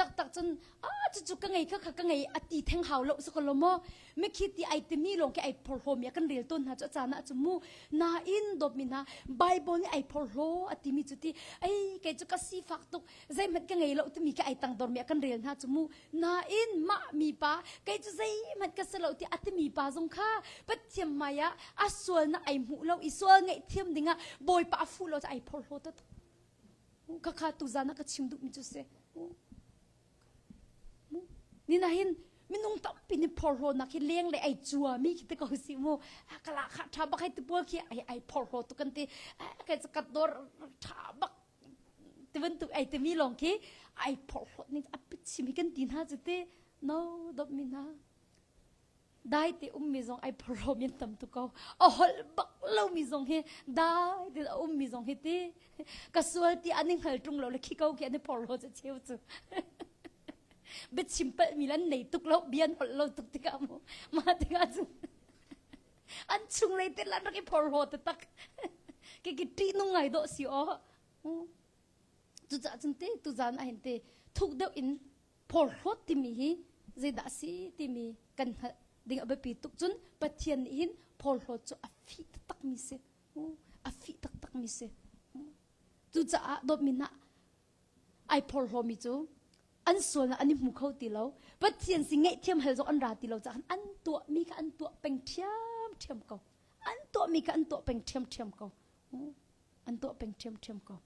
taktak cun ah cucu ka ngei kha kha ka ngei a ti theng hau lo si ko lo maw mikhi ti ai timi lawng khi ai phorhlaw mi a kan rel tawn hna cu a caan ah cu mu nain dawtmi hna Bible nih ai phorhlaw a timi cu ti ei kei cu ka sifak tuk zeihmanh ka ngei lo timi khi ai tangdor mi a kan rel hna cu mu nain mah mi pa kei cu zeihmanh ka si lo ti a timi pa zong kha Pathian hmai ah a sualnak ai hmuh lo i sual ngaihthiam dingah Bawipa a fuh lo cu ai phorhlaw taktak Khakha tuzan ah ka chim duhmi cu si. Ni na hin minung tampi nih phorhlawnak hi leng le ai cuami khi te ko si mu kala kha tha bak hai ti pawl khi ai ai phorhlaw tu kan ti kai ka dor tha bak ti bantuk ai timi lawng khi ai phorhlawt ning a chim hi kan ti hna cu ti no dop mi hna Dai te ummi zong ai phorhlawmi an tam tuk ko. A holh bak lomi zong hi dai te a ummi zong hi ti ka sual ti an i hngal ṭung lo le khi ko khi an i phorhlaw cu cheu cu. Biachim palhmi le an nei tuk lo, bia an holh lo tuk tikah mu. Mah tikah cun an chunglei te lan rak i phorhlaw taktak. Ki ki ṭihnung ngai dawh si aw. Cucaah cun te tuzaan ah hin te thuk deuh in Phorhlawt timi hi zeidah a si timi kan hngalh ding a biapi tuk cun Pathian nih hin phorhlawt cu a fih taktakmi si. A fih taktakmi si. Cucaah dawtmi hna ai phorhlawmi cu an sualnak an i hmu kho ti lo. Pathian si ngaihthiam hal zong an ra ti lo caah an tuahmi kha an tuah peng ṭhiamṭhiam ko. An tuahmi kha an tuah peng ṭhiamṭhiam ko. An tuah peng ṭhiamṭhiam ko.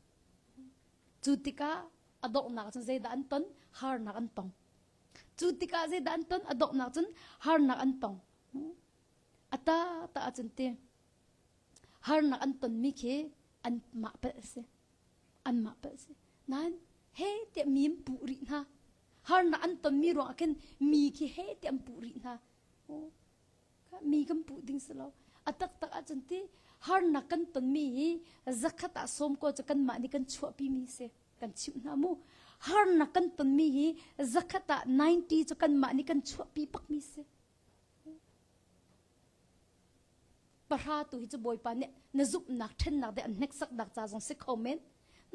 Cu tikah a donghnak cun zeidah an ton? Harnak an tong. Cu tikah zeidah an ton? A donghnak cun harnak an tong. A ta ta ahcun ti harnak an tonmi khi anmah palh a si. Anmah palh a si. Nain he tiah mi an puh rih hna. Harnak an tonmi ruangah khin mi khi he tiah an puh rih hna. Mi kan puh ding si lo. A taktak ahcun ti harnak kan tonmi hi zakhat ah sawm ko cu kanmah nih kan chuahpimi si. Kan chimh hna mu. Harnak kan tonmi hi zakhat ah 90 cu kanmah nih kan chuahpi bakmi si. Pahra tu hi cu Bawipa nih na zumhnak ṭhennak de an hneksaknak ca zong si kho men.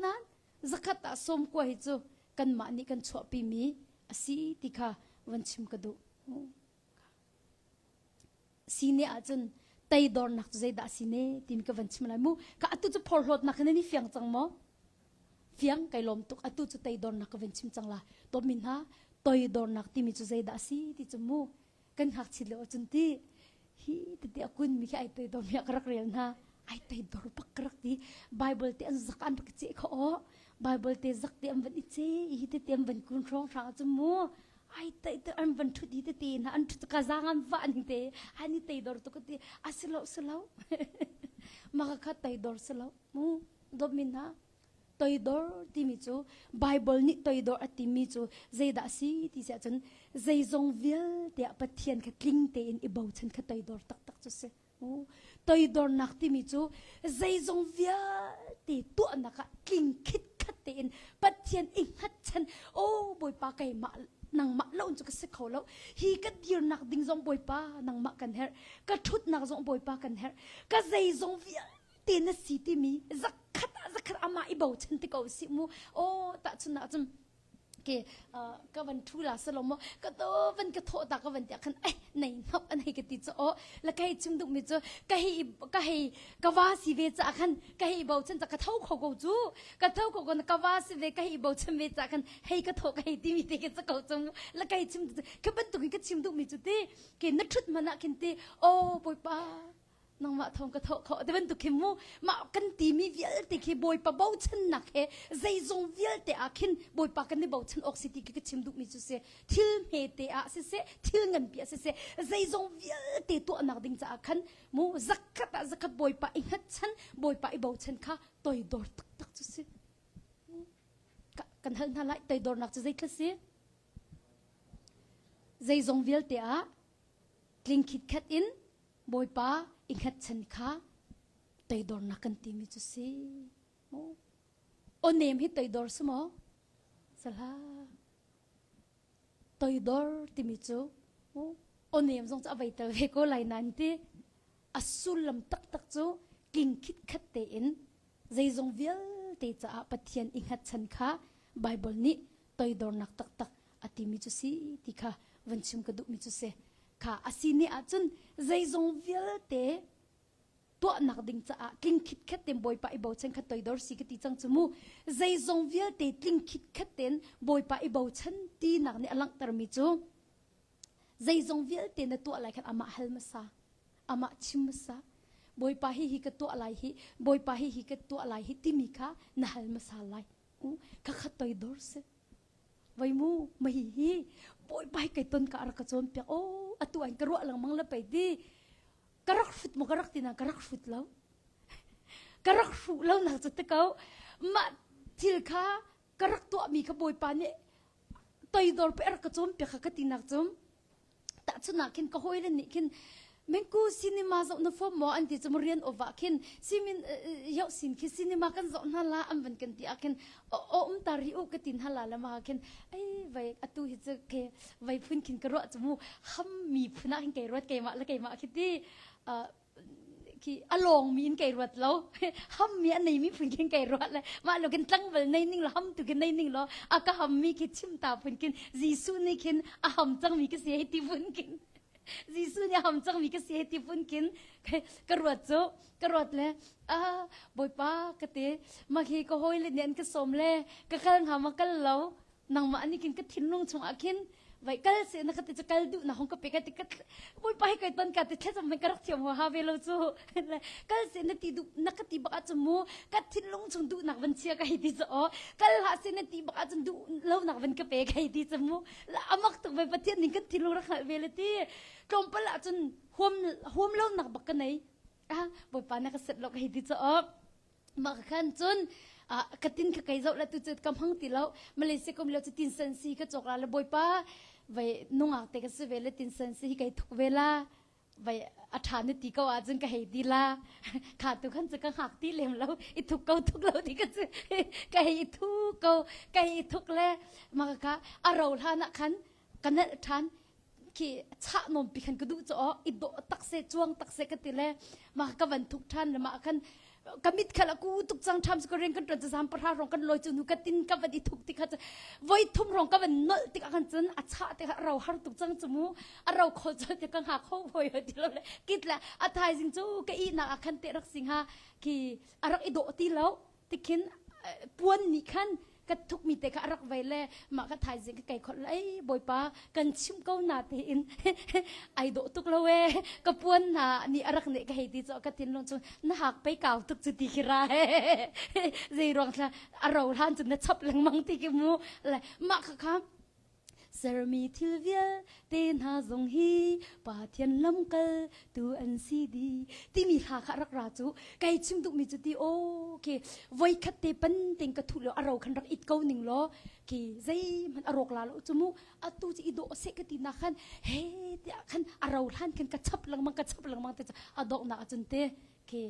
Nain zakhat ah sawm kua hi cu kanmah nih kan chuahpimi a si ti kha van chim ka duh. Sine ahcun teidornak cu zeidah a si ne timi ka van chim lai mu. Ka atu cu phorhlawtnak hin nan i fiang cang maw? Fiang kai lawm tuk. Atu cu teidornak ka van chim cang la. Dawtmi hna, toidornak timi cu zeidah a si ti cu mu. Kan ngakchit lio ahcun ti hi tete a kun mi khi ai toidor mi ah ka rak rel hna. Ai toidor bak ka rak ti. Bible te an zak an rak ceh kho aw. Bible te zak te an van i ce hi tete an van kun hrawng hrang ahcun mu ai tai te an van thut hi tete hna an thut ka zang an va ning te an i teidor tuk ti asilo silo maka kha teidor silo mu dawt min ha toidor timi cu Bible nih toidor a timi cu zeidah a si ti si ahcun zeizong vialte ah Pathian kha tling tein i bochan kha toidor taktak cu si Toidornak timi cu zeizong vialte tuahnak ah tling khitkhat tein Pathian i hngatchan oh Bawipa keimah nangmah lo cu ka si kho lo hi ka dirnak ding zong Bawipa nangmah kan herh ka ṭhutnak zong Bawipa kan herh ka zeizong vialte na si timi zakhat ah zakhat amah i bochan ti ko si mu oh tahchunhnak cun ke ka van thu la salo mo ka to van ka tho ta ka van tia khan ai nei nop an hei ka ti cho o la kai chim duk mi chu ka hei ka hei ka wa si ve cha khan ka hei bo chan ka tho kho ko chu ka tho ko ko ka wa si ve ka hei bo chan ve cha khan hei ka tho ka hei ti mi te ke cha ko chu la kai chim ka ban tu ka chim duk mi chu ti ke na thut mana khin ti o boy pa. Nangmah thawng ka thawh khawh ti bantuk khi mu mah kan timi vialte khi Bawipa bochannak he zeizong vialte ah khin Bawipa kan i bochan awk si ti khi ka chim duhmi cu si. Thil hmete ah siseh, thil nganpi ah siseh, zeizong vialte tuahnak ding caah khan mu zakhat ah zakhat Bawipa i hngatchan, Bawipa i bochan kha toidor taktak cu si. Kan hal hna lai toidornak cu zeitluk si? Zeizong vialte ah tling khitkhat in Bawipa i hngatchan kha toidornak kan timi cu si. Aw nem hi toidor si maw? Salah. Toidor timi cu aw nem zong cu a vei tel ve ko lai nain ti a sullam taktak cu tling khitkhat tein zeizong vialte caah Pathian i hngatchan kha Baibal nih toidornak taktak a timi cu si ti kha van chim ka duhmi cu si. Kha a si ni ahcun zeizong vialte tuahnak ding caah tling khitkhet tein Bawipa i bochan kha toidor si ka ti cang cu mu. Zeizong vialte tling khitkhet tein Bawipa i bochan tinak nih a langhtermi cu zeizong vialte na tuah lai khan amah hal hmasa amah chim hmasa Bawipa hi hi ka tuah lai hi Bawipa hi hi ka tuah lai hi timi kha na hal hmasa lai kha kha toidor si Voi mu ma hi hi Bawipa hi kai ton ka rak ka cawn piak o atu an ka ruah lengmang le pei ti ka rak hrut mo ka rak ti na ka rak hrut lo ka rak hruh lo nak cu te ko mah thil kha ka rak tuahmi kha Bawipa nih toidor pe rak ka cawn piak kha ka ti nak cum tahchun khin ka hawile nih khin mengku cinema zoh na fom maw an ti cu rian ova khin simin yoh sin khi cinema kan zoh hna la an van kan ti ah khin o um ta ri u ka tin hala la ma khin ai vai atu hi chu ke vai phun khin ka ruah chu mu ham mi phun ah hin kei ruat keimah la keimah khi ti khi a lawng mi in kei ruat lo ham mi a nei mi phun khin kei ruat le mah lo kin tlangval nei ning lo ham tu khin nei ning lo a ka ham mi khi chim ta phun khin Jesuh nih khin a ham cang mi ka si hei ti phun khin Jesuh nih a ham cang mi ka si hei ti phun khin ka ruat cu ka ruat le a bawipa ka te ma khi ka hawi le nih an ka sawm le ka kal hnga ma kal lo nangmah nih khin ka thinlung chungah khin vai kal se na ka ti cu kal duh na hong ka pe ka ti ka bawipa hi kai ton ka ti thlacam ka rak thiam ha ve lo cu kal se na ti duh na ka ti bak ahcun mu ka thinlung chung duh nak van chia ka hei ti cu aw kal hlah se na ti bak ahcun duh lo nak van ka pe ka hei ti cu mu amak tuk ve pathian ning kan thinlung rak hngalh ve le ti tlawmpal ahcun huam huam lo nak bak ka nei ah bawipa na ka set lo ka hei ti cu aw Mah ka khan cun ka tin kha kei zoh le tu cu ka hmang ti lo Malaysia kum lio cu tin san si ka cawk la le bawipa vai nungak te ka si ve le tin san si hi kai thuk ve la vai a ṭha na ti ko ahcun ka hei ti la kha tu khan cu ka hngak ti lem lo i thuk ko thuk lo ti ka cu ka hei i thu ko ka hei i thuk le mah ka a ro hlan ah khan ka nalh ṭhan khi chah nom pi khan ka duh cho i dawh tak se chuang tak se ka ti le ma ka van thuk ṭhan le ma khan ka mit khal aku tuk cang ṭham ka ring kan ṭuan zam pahra rong kan loi chu nu ka tin ka van i thuk ti kha voi thum rong ka van nol tik ah khan cun a chah te kha ro har tuk cang chu mu a ro kho cho te ka nga kho hoi hoi ti lo le kit le a thaizing chu ka i nak ah khan te rak sing ha khi a rak i dawh ti lo tikhin puan nih khan ka thukmi te kha a rak vei le mah ka thaizing ka kei khot lai bawipa kan chim ko na tiin ai dawh tuk lo e ka puan na nih a rak ne ka hei ti cho ka thinlung chung na hak pei kau tuk cu ti khi ra zei ruang thla a ro hlan cu na chap lengmang ti ki mu le mah kha kha Sermi thil vialte hna zong hi Pathian lamkal tu an si dih timi hla kha rak ra cu kai chim duhmi cu ti aw khi voikhat te pan ting ka thuh lo a ro khan rak it ko ning law khi zeihmanh a rawk la lo cu mu atu cu i dawh seh ka ti nak khan he tiah khan a ro hlan khan ka chap lengmang ka chap lengmang te cu a donghnak ahcun te khi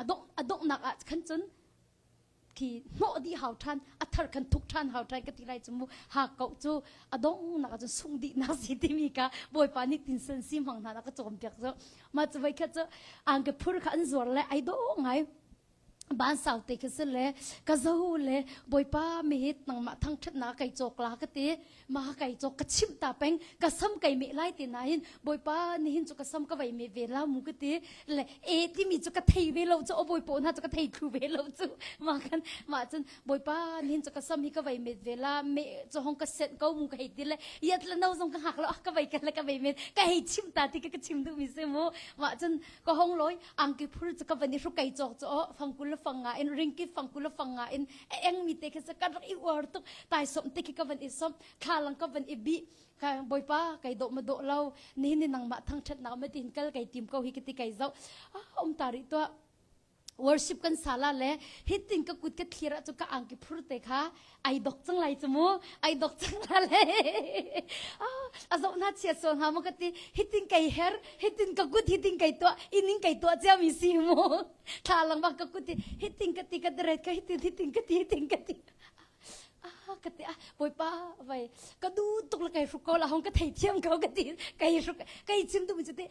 a dongh a donghnak ah khan cun khi hnawh dih hau ṭhan a thar khan thuk ṭhan hau ṭhan ka ti lai cu mu ha ko cu a dongnak ahcun sung dih nak si timi ka bawipa nih tin san si hmang hna na ka cawm piak cu ma cu voi khat cu angke phur kha an zuar le ai dawh ngai. Ban sau te khi si le ka zo le bawipa mi hi nangmah thangṭhatnak kai cawk la ka ti ma kai cawk ka chimh ta peng ka sam kai meh lai ti nain bawipa nihin cu ka sam ka vei me ve la mu ka ti le e timi cu ka thei ve lo cu o bawipa hna cu ka thei thlu ve lo cu ma kan ma cun bawipa nihin cu ka sam hi ka vei met ve la me cu hong ka senh ko mu ka hei ti le yat le no zong ka hngak lo ka vei ka le ka vei met ka hei chim ta ti ka ka chim duh mi si mu ma cun ka hong loi angki phur cu ka van i hru kai cawk cu o fangkul le fang nga in ringki fangkul le fang nga in a eng mi te khi ka rak i uar tuk tai som te khi ka van i som thlalang ka van i bi ka bawipa kai do ma do lo ni ni nangmah thangthat nak ma tin kal kai tim ko hi ka ti kai zo um ta ri to worship kan sala le hitin ka kut ka thlir ah cu ka angki phur te kha ai dok cang lai cu mu ai dok cang la le a zoh na chia so hnga mu ka ti hitin kai her hitin ka kut hitin kai tuah ining kai tuah cia mi si mu thla lang bak ka kut hitin ka ti ka dret ka hitin hitin ka ti hitin ka ti ah ka ti ah bawipa vai ka du tuk la kai hruk ko la hong ka thei thiam ko ka ti kai hruk kai chim tu mi chu ti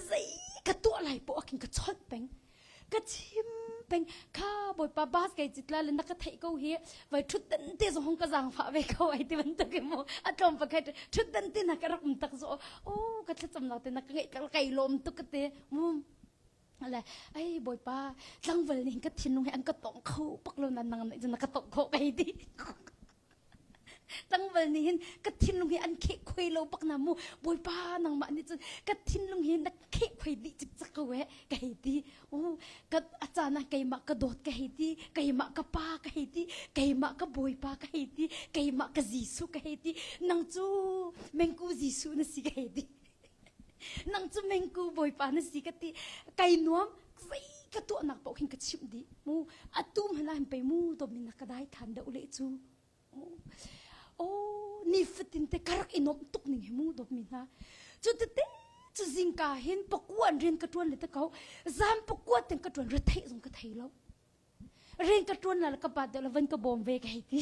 zei ka tuah lai po akin ka chawt peng ka chim peng kha bawipa bas kai citla le na ka theih ko hi vai thutdan te zong hong ka zaang fa ve ko ai ti bantuk in mu a tlawm pakhat thutdan te na ka rak um tak zo o ka thlacam nak te na ka ngeih ka kai lawm tuk ka te mu le ai bawipa tlangval nih ka thinlung hi an ka tong kho pak lo na nang nih na ka tong kho kai ti Tlangval nih hin ka thinlung hi an kheh khuai lo bak na mu Bawipa nangmah nih cun ka thinlung hi na kheh khuai dih cikcek ko eh ka hei ti u ka a caan ah keimah ka dawt ka hei ti keimah ka pa ka hei ti keimah ka Bawipa ka hei ti keimah ka Jesuh ka hei ti nang cu mengku Jesuh na si ka hei ti nang cu mengku Bawipa na si ka ti kai nuam zei ka tuahnak paoh khin ka chimh dih mu atu hmanh ah hin pei mu dawmin na ka dai than deuh le cu Oh, nifatin te ka rak i nuamh tuk ning hi mu dawtmi hna. Cu tete cu zingka hin pakuan rian ka ṭuan le te ko. Zan pakua ten ka ṭuan retheih zong ka thei lo. Rian ka ṭuan la le ka bat deuh le van ka bawm ve ka hei ti.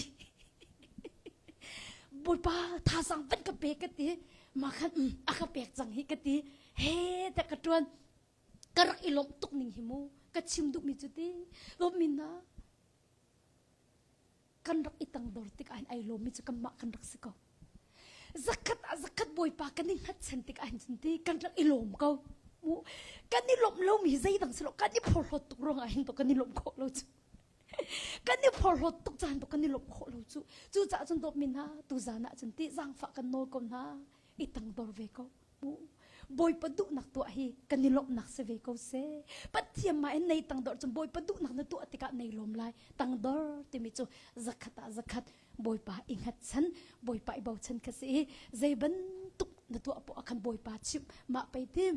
Bawipa thazaang van ka pe ka ti. Ma khan um a ka pek cang hi ka ti. He te ka ṭuan. Ka rak i lawmh tuk ning hi mu. Ka chim duhmi cu ti. Lawmmi na kan rak i tangdor tik ah hin ai lawmmi cu kanmah kan rak si ko. Zakhat ah zakhat bawipa kan i hngatchan tik ah hin cun ti kan rak i lawm ko. Mu kan i lawmh lomi hi zeidang si lo kan i phorhlawt tuk ruangah hin to kan i lawmh khawh lo cu. Kan i phorhlawt tuk caan to kan i lawmh khawh lo cu. Cucaah cun dawtmi hna tuzan ah cun ti zaangfah kan nawl ko hna i tangdor ve ko. Bawipa duhnak tuah hi kan i lawmhnak si ve ko seh. Pathian mah in nei tangdor cun Bawipa duhnak na tuah tikah nei lawm lai. Tangdor timi cu zakhat ah zakhat Bawipa i hngatchan, Bawipa i bochan kha si i zei bantuk na tuah poah khan Bawipa chimh mah pei ti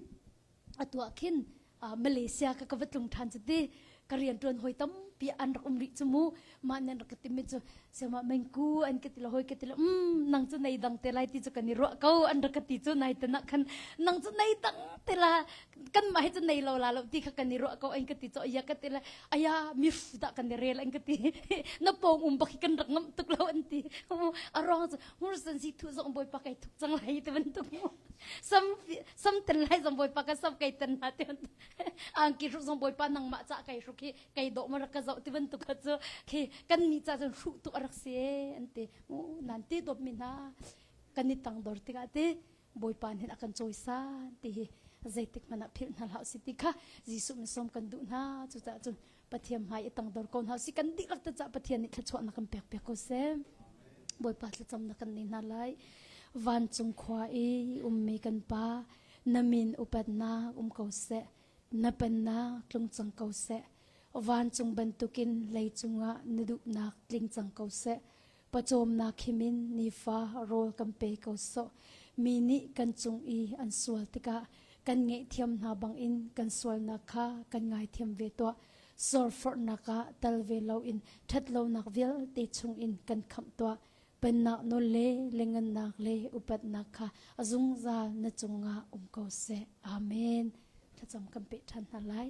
a tuah khin Malaysia ka ka va tlung ṭhan cu ti ka rianṭuan hawi tampi an rak um rih cu mu mah nan rak ka timi cu siama mengku an ka ti le hawi ka ti le um nang cu nei dang te lai ti cu kan i ruah ko an rak ka ti cu nai tan ah khan nang cu nei dang te la kan mah hi cu nei lo la lo ti kha kan i ruah ko an ka ti cu aya ka ti le aya mi dah kan i rel an ka ti na pawng um bak hi kan rak ngamh tuk lo an ti a rong cu hmursan si thu zong bawipa kai thuk cang lai ti bantuk mu sam sam ten lai zong bawipa ka sam kai ten na ti angki hruk zong bawipa nangmah ca kai hruk hi kai dawh ma rak ka zoh ti bantuk kha cu khi kan ni ca cun hruh tuk a rak si an ti nan ti dawt mi hna kan i tang dor tikah ti bawipa nih a kan cawisan ti hi zeitik hmanh ah philh hna hlah si ti kha Jesuh min sawm kan duh hna cucaah cun Pathian hmai i tangdor ko hna si kan dihlak te cah Pathian nih thluachuahnak kan pek piak ko seh. Bawipa thlacamnak kan nei hna lai. Vancung khua i ummi kan pa na min upatnak um ko seh. Na pennak tlung cang ko seh. Vancung bantukin leicung ah na duhnak tling cang ko seh. Pawcawmnak himin nifa rawl kan pe ko sawh. Mi nih kan cung i an sual tikah kan ngaihthiam hna bangin kan sualnak kha kan ngaithiam ve tuah. Zorforhnak ah tal ve loin ṭhatlonak vialte chungin kan khamh tuah. Pennak nawl le lengannak le upatnak kha a zungzal na cungah um ko seh. Amen. Thlacam kan peh ṭhan hna lai.